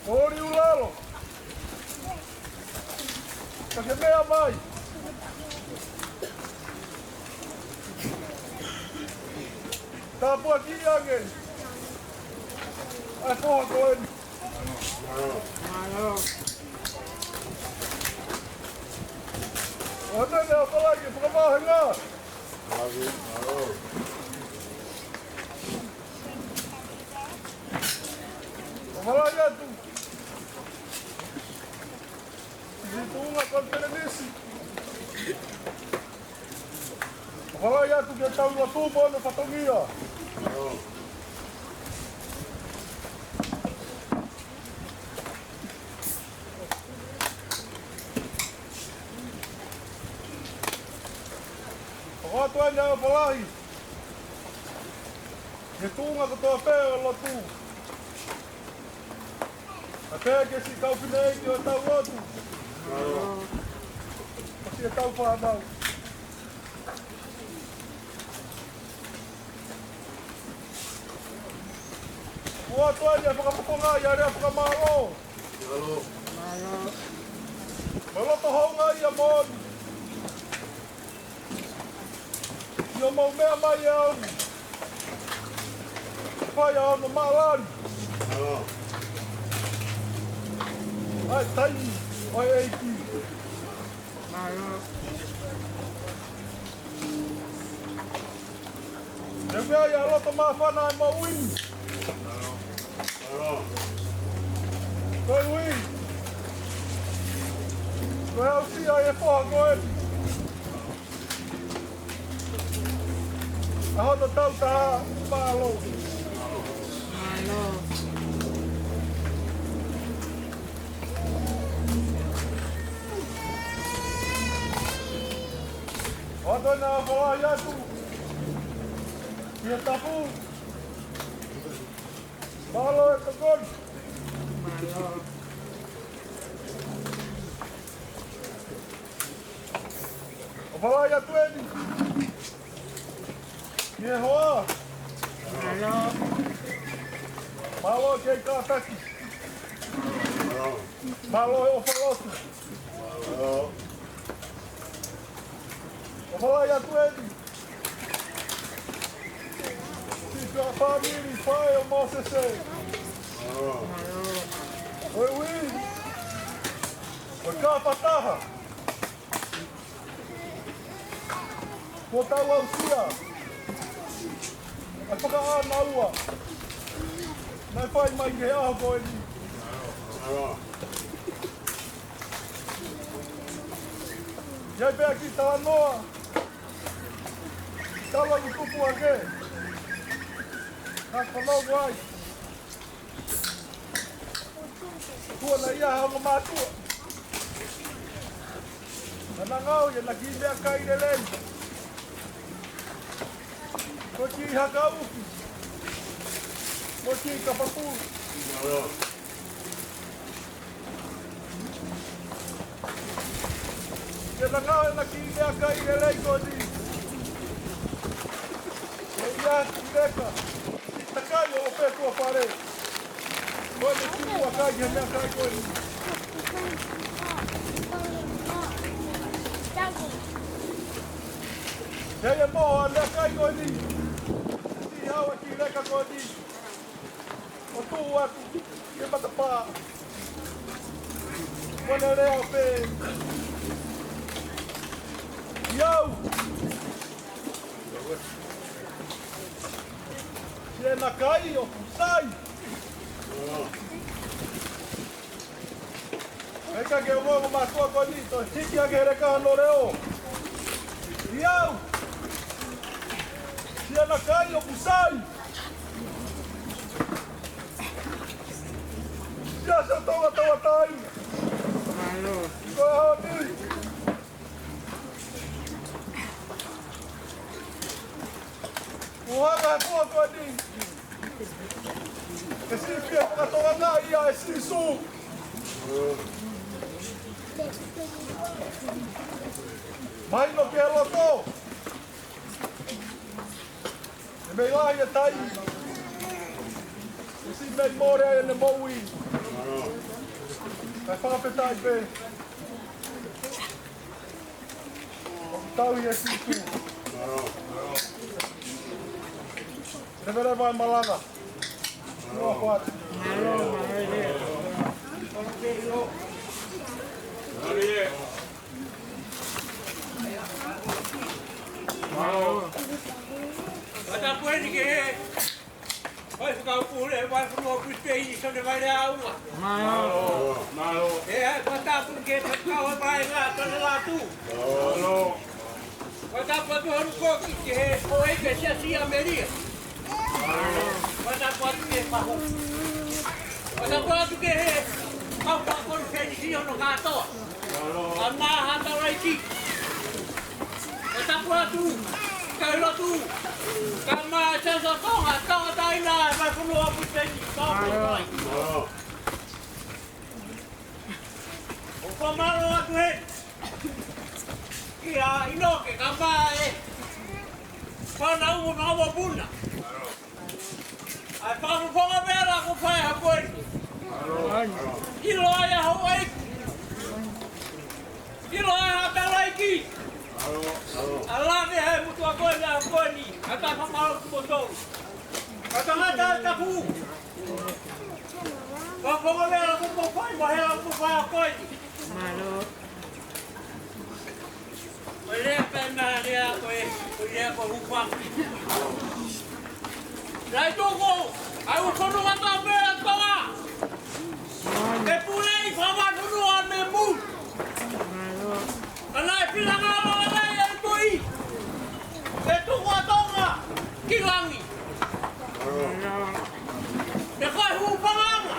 Ko Liulalo. Ka ke meʻa mai. Tāpuakiʻi ange ʻa e foha ko eni. ʻOatu eni ʻa e falaʻi ke fakavahenga. ʻO falaʻi atu. ʻI he tuʻunga ko e pelenisi. ʻO falaʻi atu ki he taulatu mo hono fatongia. ʻOatu eni ʻa e falaʻi ki he tuʻunga kotoa pē ʻo e lotu. ʻA pē ki he siʻi kau fineʻeiki ʻo e tau lotu. Pea ki he tau fānau. ʻOatu eni ʻa e fakafofonga ʻi he lea fakamālō. Mālō. Mālō. Mālō houngaʻia moʻoni. ʻI hoʻomou meʻa mai ʻaʻaku. Fai ʻa hono mālali. ʻAi tai, ʻai ʻeiki. Te u pea ia loto māfana ʻa e moʻui ni. Ko e ui. Ko e aʻusia ʻa e foha ko eni. ʻA hono tau taha, mālō. Mālō. ʻOatu eni ʻa e falaʻi atu ki he tapu. Mālō e tokoni. ʻOfa lahi atu eni ki he hoa. Mālō e kei kātaki. Mālō e ʻofa lotu. ʻOfa lahi atu eni ki he fāmili faʻē ʻo Mōsese. Koeʻuhi ko e kapa taha kuo tau aʻusia ʻa e fakaʻānaua naʻe fai mai ki he ʻaho ko eni. ʻI ai pē ʻa e kiʻi talanoa, talu ʻeku tupu hake, naʻe fanongo ai ʻa e tuʻa naʻe ʻi ai ha ongo mātuʻa naʻa na ngaohi ʻena kiʻi meʻakai lelei, ko e kiʻi haka uki, ko e kiʻi kapa pulu. Ke na ngaohi ʻena kiʻi meʻakai lelei ko eni, ʻe ʻi ai ha kiʻi leka, kiʻi takai ʻo ʻope tuʻafale. Ko ʻene kiʻi meʻakai, kiʻi meʻakai ko eni. Ke ʻi ai e moho ʻa e meʻakai ko eni, kiʻi hao ʻa e kiʻi leka ko eni ʻo tuʻu atu ki he matapā. Ko ʻene lea ʻo pehē: ʻIo, siʻena kai ʻoku sai. Pea ʻikai ke ongo e ongo mātuʻa ko eni, toe hiki hake he leka hono leʻo: ʻIo, siʻena kai ʻoku sai. Siasi ʻo Tonga tauʻatāina, ko e ʻaho ni kuo hanga ʻe he fua ko eni ke siʻi fie fakatokangaʻi ʻa Sīsū. Mahino ki he loto ʻe mei lahi e taimi ʻe siʻi mei mole ai ʻene moʻui. Kae fakafetaʻi pē, ʻoku tauhi ʻe Sīsū. Leveleva e malanga. Nofo atu. Mālō. Fakatapu eni ki he Faifekau Pule, Vahefonua Brisbane, Sione Vaileaua. Mālō. Mālō. ʻE, fakatapu ki he Faifekau Vaenga, Sione Lātū. Mālō. Fakatapu atu honu koki ki he houʻeiki ʻo e Siasi ʻAmelia. Mālō. Fakatapu atu ki he fahu. Fakatapu atu ki he kau fakakonifelenisi hono kātoa. Mālō. Kae ʻumaʻā Haʻa Taulaʻeiki. Fakatapu atu ki he lotu, kae ʻumaʻā e Siasi ʻo Tonga tauʻatāina ʻi he Vahefonua ʻo Brisbane. Mālō. ʻOku fakamālō atu heni kia ʻInoke kae ʻumaʻā e fānau mo e mokopuna ʻa e fakafofonga vela kuo fai he ʻaho ko eni. ʻIlo ai ʻa e houʻeiki, ʻilo ai ʻa e Haʻa Taulaʻeiki, ʻa e lave ʻa e motuʻa ko eni he ʻaho ko eni. Kae fakamālō kimoutolu. Kae tangata ʻa e tapu, fakafofonga vela kuo fai mo e hela kuo fai he ʻaho ko eni. Mālō. Ko e lea pē ʻa e lea ko e, ko e lea ko e hūfanga. Naʻe tuku ʻa e ʻū fonua kotoa pē ʻa Tonga ke puleʻi fakavahefonua mei muli. Ka naʻe finangalo ʻa e Laʻi ʻo e Tuʻi ke tuku ʻa Tonga ki langi. Pea ko e hūfanga ange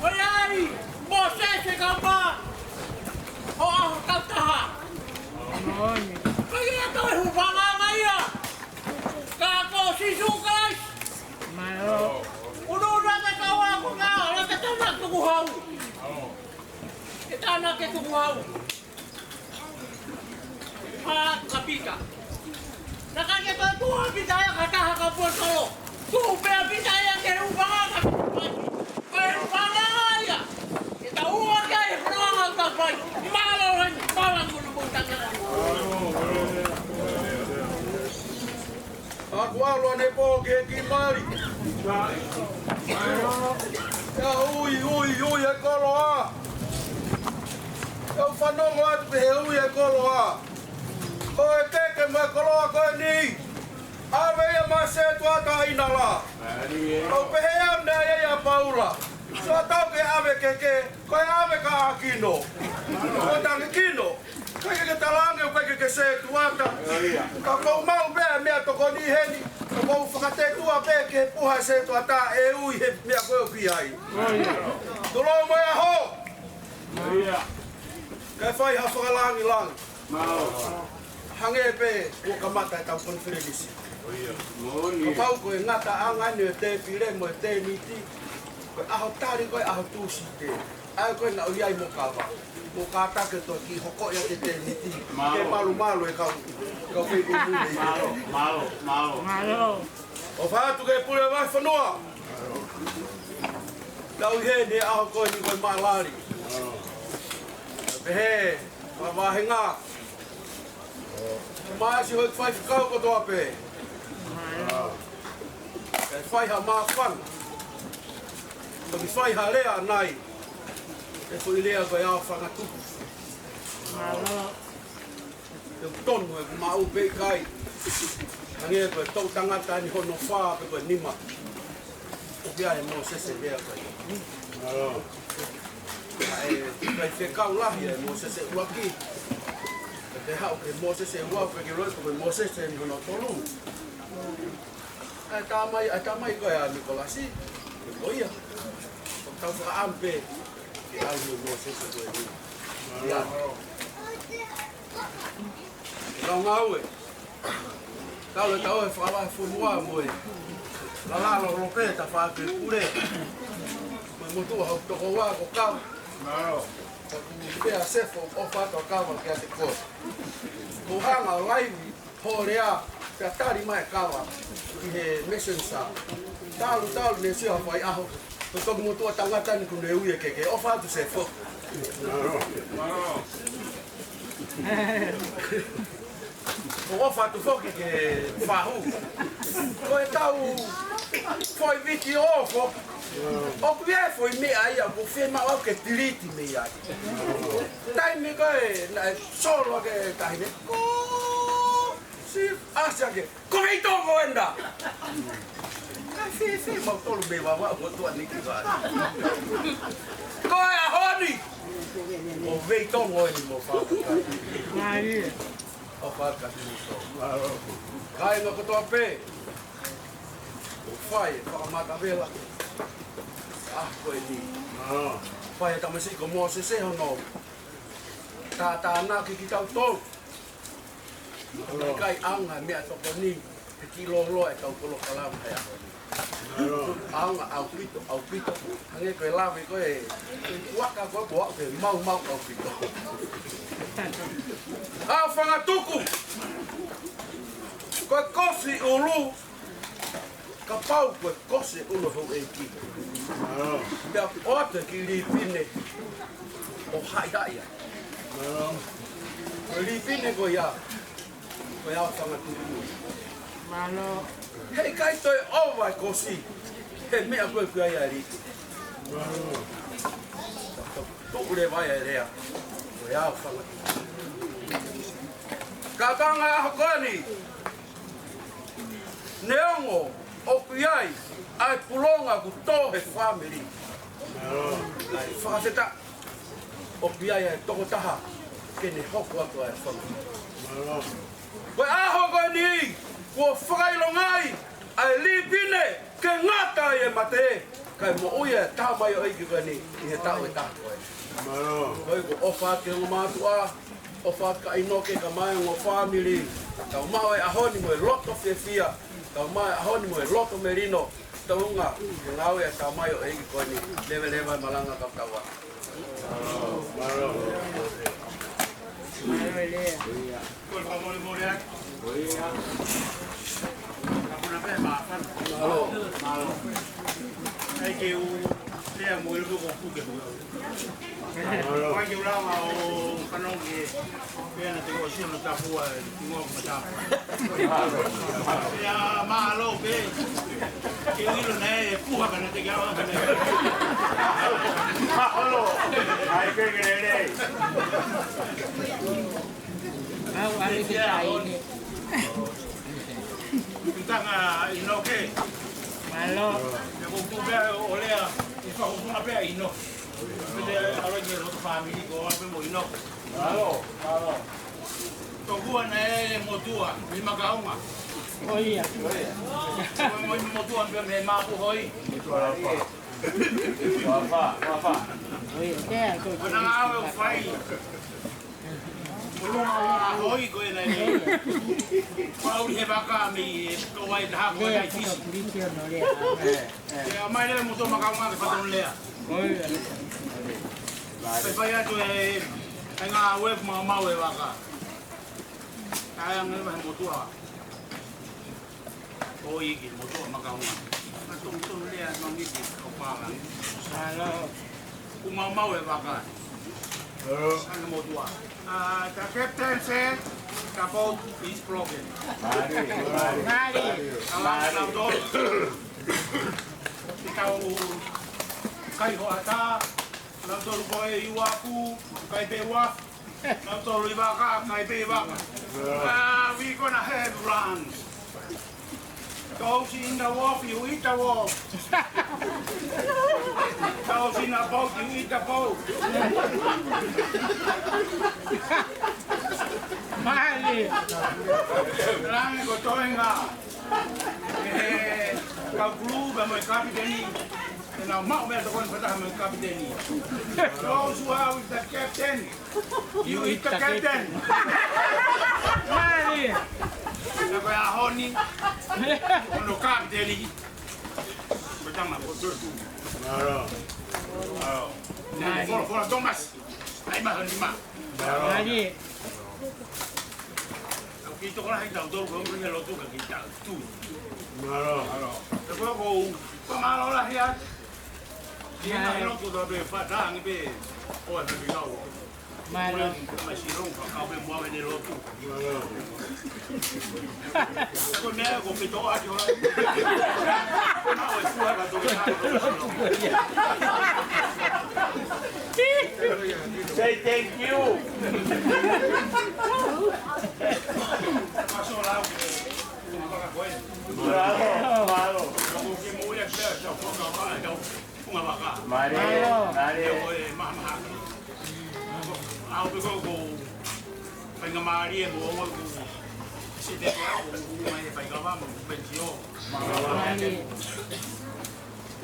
ko ia ʻa Mōsese kae ʻumaʻā hoʻo ʻaho tautaha. Ko ia ko e hūfanga ange ia. Ka ko Sīsū Kalaisi. Mālō. Ka ke tuku au. Pā ka Pita. Naʻa ke toe tuʻu ʻa Pita ia ka taha ka puasolo. Tuʻu pē ʻa Pita ia ke ʻupanga ka Pita. Ko e ʻupanga ia. Ke tau ua ke ai e fononga ʻo tapai. Mālō heni, mālō kunu kutanga. ʻOku ʻalu ʻanepō ki he kiʻi mali. ʻIo, ui, ui, ui e koloa. ʻIo, fanongo atu ki he ui e koloa. Ko e keke mo e koloa ko eni. ʻAve ia maʻa Setuata ʻi Nala. ʻOku pehē ʻa e meʻa ia ʻa Paula. Sio atu ki he ʻave keke. Ko e ʻave ka ʻa Kino. Ko e tangi Kino. ʻIkai ke talaange ʻoku ʻikai ke ke Setuata. Ka ʻoku ou maʻu pē ʻa e meʻatokoni heni. ʻOku ou fakatetua pē ki he puha Setuata ʻe ui he meʻa ko ē ʻoku ʻi ai. Tulou mo e ʻaho. Kae fai ha fakalangilangi. Hangē pē kuo kamata ʻetau konifelenisi. Kapau ko e ngataʻanga eni ʻo e tēpile mo e tēniti. Ko e ʻaho tali ko e ʻaho Tūsite. ʻA ia ko e naʻa ʻi ai mo kava. Mo kātaki ʻo toe kiʻi hoko ia ki he tēniti. Ke malumalu e kau, kau fei ʻumu nei. Mālō, mālō, mālō. ʻOfa atu ki he pule vahefonua. Tau ʻi heni he ʻaho ko eni ko e maʻalali. Pehē, ma vahenga. Māsi hoi faifekau kotoa pē. Kae fai ha māfana. Toki fai ha lea ʻanai. Ko e foʻi lea ko e ʻaofangatuku. Mālō. Te u tonu ʻeku maʻu pē ʻikai. Hangē ko e toʻutangata eni hono fā pe ko e nima. ʻOku ʻi ai ʻa Mōsese pea ko e. ʻA e, ʻa e fekau lahi ʻa e Mōsese ʻuluaki. Pea te haʻu ki he Mōsese ua, pea ke loi ko e Mōsese eni hono tolu. ʻA e tamai, ʻa e tamai ko ē ʻa Nikolasi. Ko ia. ʻOku tau fakaʻamu pē ke ʻalu mo Mōsese ko eni. ʻIa. Kau ngāue. Tau e tau e fakavahefonua mo e. Lala lolo pē ta fa ke pule. Mo e motuʻa hau toko ua ko kau. Ko e pea sefo ʻofa atu ʻa kava kia te ko. Ko hanga ʻo laivi, hōlea, pea tali mai kava. ʻI he messenger. Talu, talu, ne sio fai ʻaho. Ko e toki motuʻa tangata ni kuo ne ui e keke. ʻOfa atu sefo. Ko e ʻofa atu foki ki he fahu. Ko e tau foʻi vitiō foki. ʻOku ʻi ai e foʻi meʻa ia, ʻoku fiemaʻu au ke tiliti mei ai. Taimi ko ē, naʻe solo ke tahi ne. Ko si, ʻasi ange. Ko Veitongo ena. Ka fēfē mau tolu mei Vavaʻu mo Tuʻaniki vai. Ko e ʻaho ni. Ko Veitongo eni mo Fakakai. ʻOfa atu kia te kimoutolu. Kāinga kotoa pē. ʻOku fai e fakamatavela. ʻA ko eni. Fai e tamasiʻi ko Mōsese hono. Tātānaki kitautolu. ʻIkai ʻaonga meʻatokoni, he kiʻi lōloa ʻetau polokalama he ʻaho ni. ʻAonga ʻaupito, ʻaupito. Hangē ko e lave ko ē, ʻuaka ko ē, ko ē, ke maumau ʻaupito. ʻAofangatuku. Ko e kosi ʻulu, kapau ko e kosi ʻulu houʻeiki. Pea ʻoatu e kiʻi lipine ʻo haʻihaʻi ai. Ko e lipine ko ia, ko e ʻaofangatuku. Mālō. Heʻikai toe ʻova e kosi, he meʻa ko ē ʻoku ʻi ai e lipine. Tuʻu leva e lea, ko e ʻaofangatuku. Ka tanga ʻaho ko eni, neongo ʻoku ʻi ai ʻa e pulonga kuo tō he fāmili. Kae fakafetaʻi ʻoku ʻi ai ʻa e tokotaha ke ne hoko atu ʻa e fāmili. Ko e ʻaho ko eni, kuo fakaʻilongaʻi ʻa e lipine ke ngata ai e mate, kae moʻui e tamaioʻeiki ko eni ʻi he taʻu ʻe taha ko ē. Ko ia ko e ʻofa atu ki he ongo mātuʻa, ʻofa atu kia ʻInoke kae ʻumaʻā e ongo fāmili. Tau maʻu e ʻaho ni mo e loto fiefia, tau maʻu e ʻaho ni mo e loto melino, tau ngā, ngāue e tamaioʻeiki ko eni, leveleva e malanga kau tau atu. Mālō. Ka puna pē māfana. Mālō. Mālō. ʻAi ke u lea mo ilo ko puke mo. Pai ke u lava ʻo fanongo ki he pea na te ko sio na tapua, e, ki ngoa ko matapu. Pea mālō pē. Ke u ilo naʻe ʻe puha ka na te ke awa ka na. Mālō. ʻAi ke ke lelei. Au, au, ke tai ne. Tanga ʻino ke. Mālō. Te ko tu pea ʻo lea, ʻi fakafunga pea ʻino. Pea te ʻalu ki he loto fāmili ko ʻape mo ʻino. Mālō, mālō. Tokua naʻe motuʻa, mi makaunga. ʻO ia. Ko e mo motuʻa pea mei Mapu hoi. Wafa, wafa. ʻO ia, ke a ko. Ko na ngā au e fai. Ko na ngā hoi ko e nai. Pau he vaka mei e ko wai taha ko e nai fisi. Ke a mai lea mo tō makaunga ke faton lea. Fai fai atu e, e ngā uefu mau mau e vaka. Tae ange mai motuʻa. ʻOi ki motuʻa makaunga. Ka tongtong lea no ngiti kau pālangi. Mālō. Ku mau mau e vaka. Mālō. Ange motuʻa. Uh, the captain said the boat is broken. Mālō, mālō. Mālō. Alang, mālō. Kitautolu kai hoʻatā, kitautolu ko e ʻi uafu, kai pē uafu, kitautolu ʻi vaka, kai pē ʻi vaka. Ah, we gonna have lunch. Those in the wharf, you eat the wharf. Those in the boat, you eat the boat. Mālie. Langi ko toenga. E, kau kulu, pea mo e kapiteni. Te nau maʻu meʻatokoni fakataha mo e kapiteni. Those who are with the captain, you eat the captain. Mālie. Na ko e ʻaho ni, ko hono kapiteni. Ko tama, ko Tutu. Mālō. Mālō. Mālie. Folo, folo, Thomas. ʻAi ma, honi ma. Mālie. Au ki toko lahi tautolu ko e lotu ka ki tau tu. Mālō. Mālō. Te ko ko, ko mālō lahi atu. Ki he ngaahi lotu tau pē fata ange pē. ʻO e pē kau. Mālō. Mai siro ka kau pē mua mene lotu. Mālō. Ko e meʻa ko pito ake ora. Mau e fua ka tō. Say thank you. Mālō, mālō. Mālō. Mālō. Au pē ko ko faingamālie mo au ko sete ko au ko mai e faikava mo pensio. Mālō.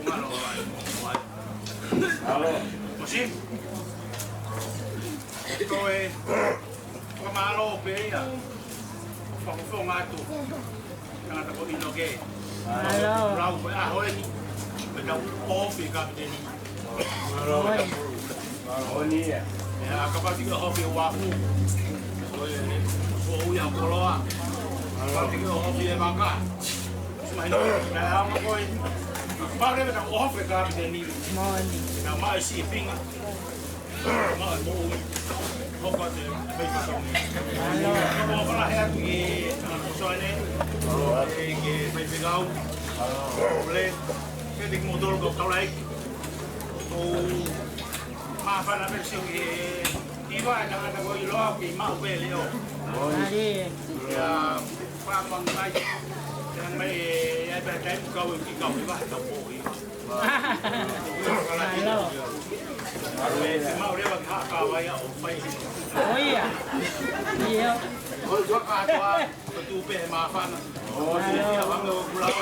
Mālō. Mālō. Ko si. Ko e. Fakamālō pē ia. Fakafofonga atu. Tangata ko ʻInoke. Mālō. Lau ko e ʻaho eni. Pea tau ofi kapiteni. Mālō. Mālō ni ia. ʻE, a kapau te ke ofi e uafu. Ko e, ko ui a koloa. Kapau te ke ofi e vaka. Mahino, na ʻaonga ko e. Pau leva tau ofi kapiteni. Moʻoni. Na mai si pinga. Mālō. Māfana pē sio ki he ʻiva e tangata ko ʻiloa ki maʻu pē leʻo. Mālō. Ia, fakamangai. Ia mai e, ia pē taimi kau e ki kau ʻiva, tau pō ʻiva. Mālō. ʻO ia. ʻIo. Ko e fakakātoa, ko tu pē he māfana. ʻO ia, fanga o kulau.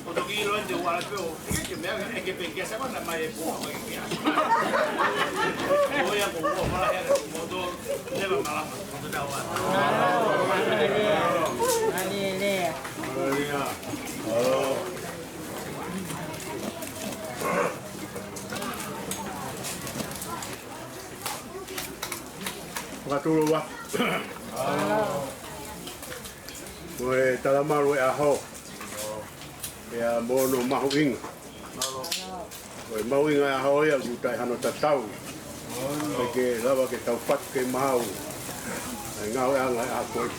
ʻO toki ʻilo ʻene te uala pē ʻo, ke meʻa ke pē kia sa kona mai e pō, ko e kia. ʻO ia ko ua, mala hea, ko moto, leva malama, ko te tau ana. Mālō, mālō, mālō, lea. Mālō, lea. Mālō. Fakatulou atu. Ko e talamalu e ʻaho, ʻa ia mo hono mahuʻinga. Ko e mahuʻinga e ʻaho ia ʻoku taʻe hano tatau. ʻIkai ke lava ke tau fatu ke maʻu ʻa e ngāueʻanga e ʻaho ko ē.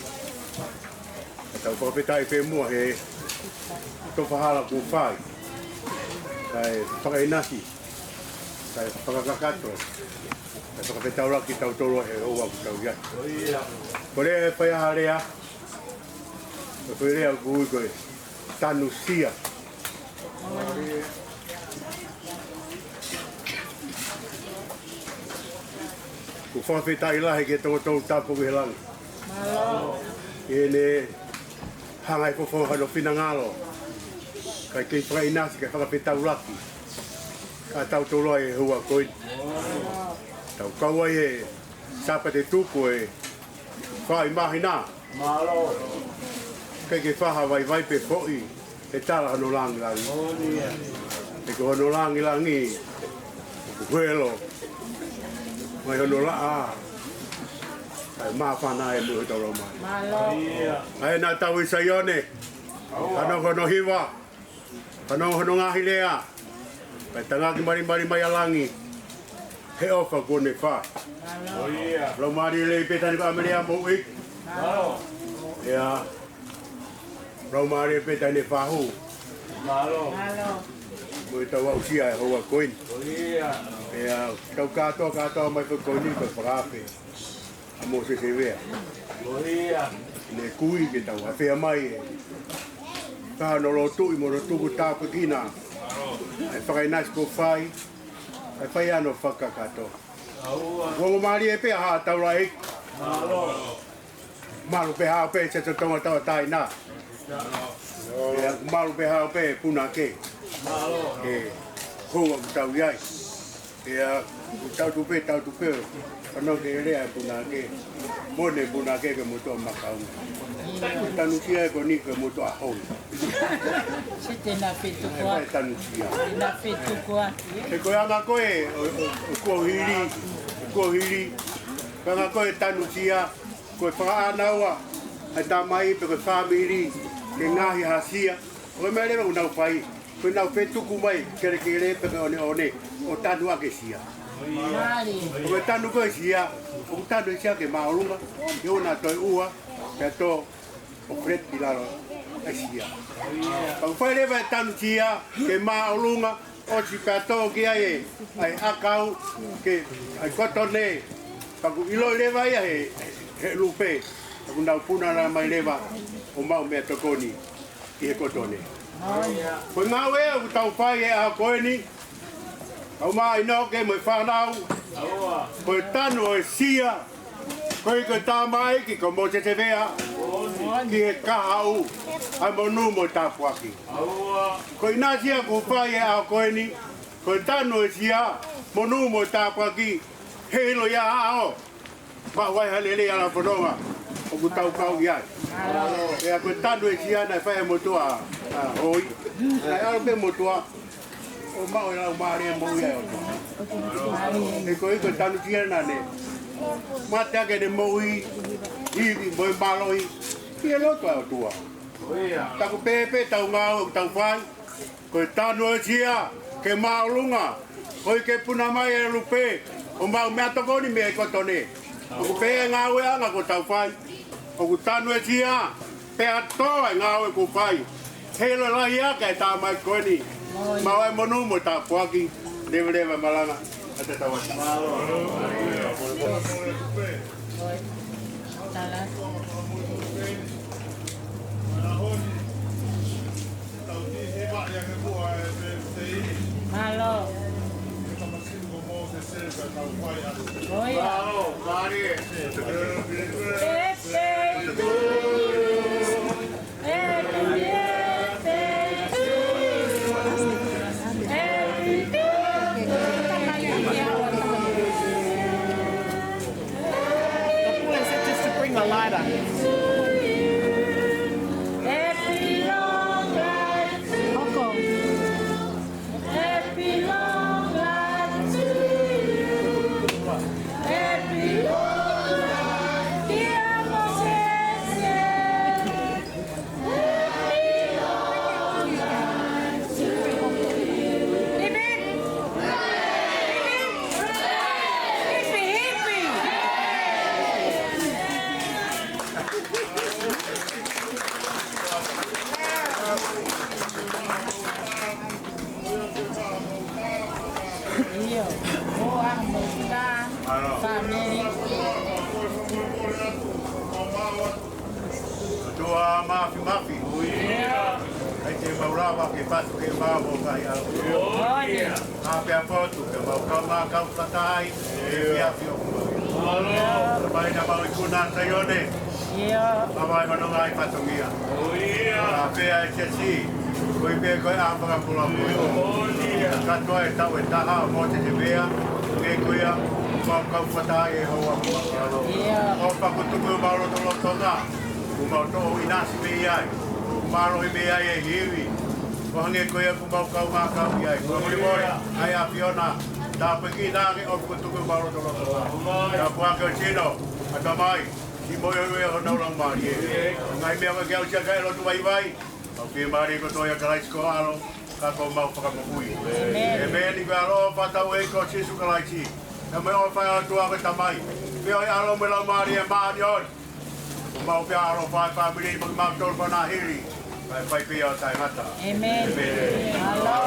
Ka tau fakafetaʻi pē muʻa he tofa hala kuo fai, kae fakaʻinasi, kae fakakakato, kae fakafetaulaki kitautolu he houa ʻoku tau ʻi ai. Ko e lea ʻe fai ʻa e lea, ko e lea ʻoku ui ko e tanusia. ʻOku fakafetaʻi lahi ki he Toko Tolu Tapu ʻi he langi, ʻi heʻene hanga ʻe he fofonga hono finangalo, kae kei fakaʻinasi, kae fakafetaulaki kitautolu ʻi he houa ko eni. Tau kau ai he Sāpate tuku ʻe fai māhina. ʻIkai ke fai ha vaivai pe foʻi, ʻe tala hono langilangi. He ko hono langilangi ʻoku helo mai hono laʻā, kae māfana ai mo hotau laumālie. ʻA ē naʻa tau ʻi Saione, fanongo hono hiva, fanongo hono ngaahi lea, kae tangaki malimali mai ʻa langi he ʻofa kuo ne fai. Laumālie lelei pē taʻe ne faʻa melea mo ui. ʻIo, laumālie pē taʻe ne fahu mo e tau aʻusia e houa ko eni. ʻIo, tau kātoa, kātoa mai foki ko eni ko e fakaafe ʻa Mōsese Vea. Ne kui ke tau afea mai e ka hono lotuʻi mo hono tuku tāpuekina ʻa e fakaʻinasi kuo fai, ʻa e fai hono fakakakato. Kuo mālie pē ʻa e taulaʻeiki. Malu pē haʻo pē se totonga tauʻatāina. ʻIo, malu pē haʻo pē punake. ʻE, houa ʻoku tau ʻi ai. ʻIo, ʻoku tau tupe, tau tupe. Fanongo ki he lea e punake. Mo ne punake ki he motuʻa makauna. Tanusia ē ko eni ki he motuʻa hou. Se te na fetuku ʻa e tanusia. Na fetuku ʻa. He ko e anga ko ē ʻo, ʻo, ʻo kuohili, ʻo kuohili. Ko e anga ko ē tanusia, ko e fakaʻānaua ʻa e tamai pe ko e fāmili ki he ngaahi haʻisia. Ko e meʻa leva ʻoku nau fai, ko ʻenau fetuku mai kelekele pe ko e ʻoneʻone ʻo tanu ʻaki e sia. Ko e tanu ko ē sia, ʻoku tanu e sia ke māʻolunga, ʻi hono toe ua, pea tō ʻo flat ʻi lalo e sia. Pea ʻoku fai leva e tanusia ke māʻolunga, ʻosi pea tō ki ai e, ʻa e ʻakau, ke, ʻa e kotone, pea ʻoku ʻiloʻi leva ia he, he lupe, pea ʻoku nau puna mai leva ʻo maʻu meʻatokoni ʻi he kotone. Ko e ngāue ʻoku tau fai he ʻaho ko eni, ʻa e mahino ki he mo e fānau, ko e tanu ʻo e sia, ko e, ko e tamaiki ko Mōsese Vea, ki he kahaʻu ʻa e monū mo e tāpuaki. Ko e ʻinasi ia ʻoku fai he ʻaho ko eni, ko e tanu ʻo e sia, monū mo e tāpuaki, heiʻilo ia ʻa e ʻaho, maʻu ai ha lelei ʻa e fononga ʻoku tau kau ʻi ai. ʻIo, ko e tanu ʻo e sia naʻe fai ʻe he motuʻa, ʻa, hoi. Naʻe ʻalu pē motuʻa ʻo maʻu e laumālie moʻui ʻa e ʻOtua. He ko e, ko e tanusia naʻa ne mate ʻaki ʻene moʻui, ivi mo e mālohi ʻi he loto ʻa e ʻOtua. Taku pēpē tau ngāue ʻoku tau fai, ko e tanu ʻo e sia ke māʻolunga, ʻoku ke puna mai e lupe ʻo maʻu meʻatokoni mei he kotone. ʻOku pehē e ngāueʻanga ʻoku tau fai, ʻoku tanu e sia, pea tō e ngāue ʻoku fai. Heiʻilo lahi ʻa e tamaiki ko eni, maʻu ai e monū mo e tāpuaki, leveleva e malanga ʻa e tatau atu. Mālō. ʻOia. Happy long life to you. Happy long life, dear Moses. Mafimafi. ʻIo. ʻAi ke mau lava ke fatu ke mau ʻo kai au. ʻIo. ʻA pea potu ke mau kau mā kau fatai. ʻIo. ʻIa fio. ʻIo. Mai na mau ikuna Saione. ʻIo. Mavae mano ngai fatongia. ʻIo. ʻA pea e siasi. Ko i pe ko e ʻa fakapula. ʻIo. Katoa e tau e taha mo te te mea. Ke ko ia. Mau kau fatai e hoa. ʻIo. ʻO pakutuku mau lotolotonga. Kuo mau toʻo ʻinasi mei ai. Mālohi mei ai e hivi. Ko hangē ko ia kuo mau kau mā kau ʻi ai. Kuo muli moe, ʻai ʻa Fiona. Tāpuekina ange ʻo kuo tuku mau lotolotonga. Tāpuaki ʻo Tino, ʻa Tamai, ki mo e ue ʻo nau lau mālie. Ngai meʻa ko ke au sia kae lotu vaivai. Mau ke mālie ko toia Kalaisi ko ʻAlo, ka ko mau fakamoʻui. ʻĒmeni. ʻĒmeni. Ko e ʻaloʻofa ʻa hotau ʻEiki ko Sīsū Kalaisi. Ka mo e ʻofa ʻa e ʻOtua ko e Tamai. Pea ʻo e ʻAlo mo e Laumālie Māʻoniʻoni. Mau pea ʻaloʻofa e fāmili mo kimautolu fānau hili. Kae fai pē ʻo taʻengata. ʻĒmeni. ʻĒmeni. Mālō.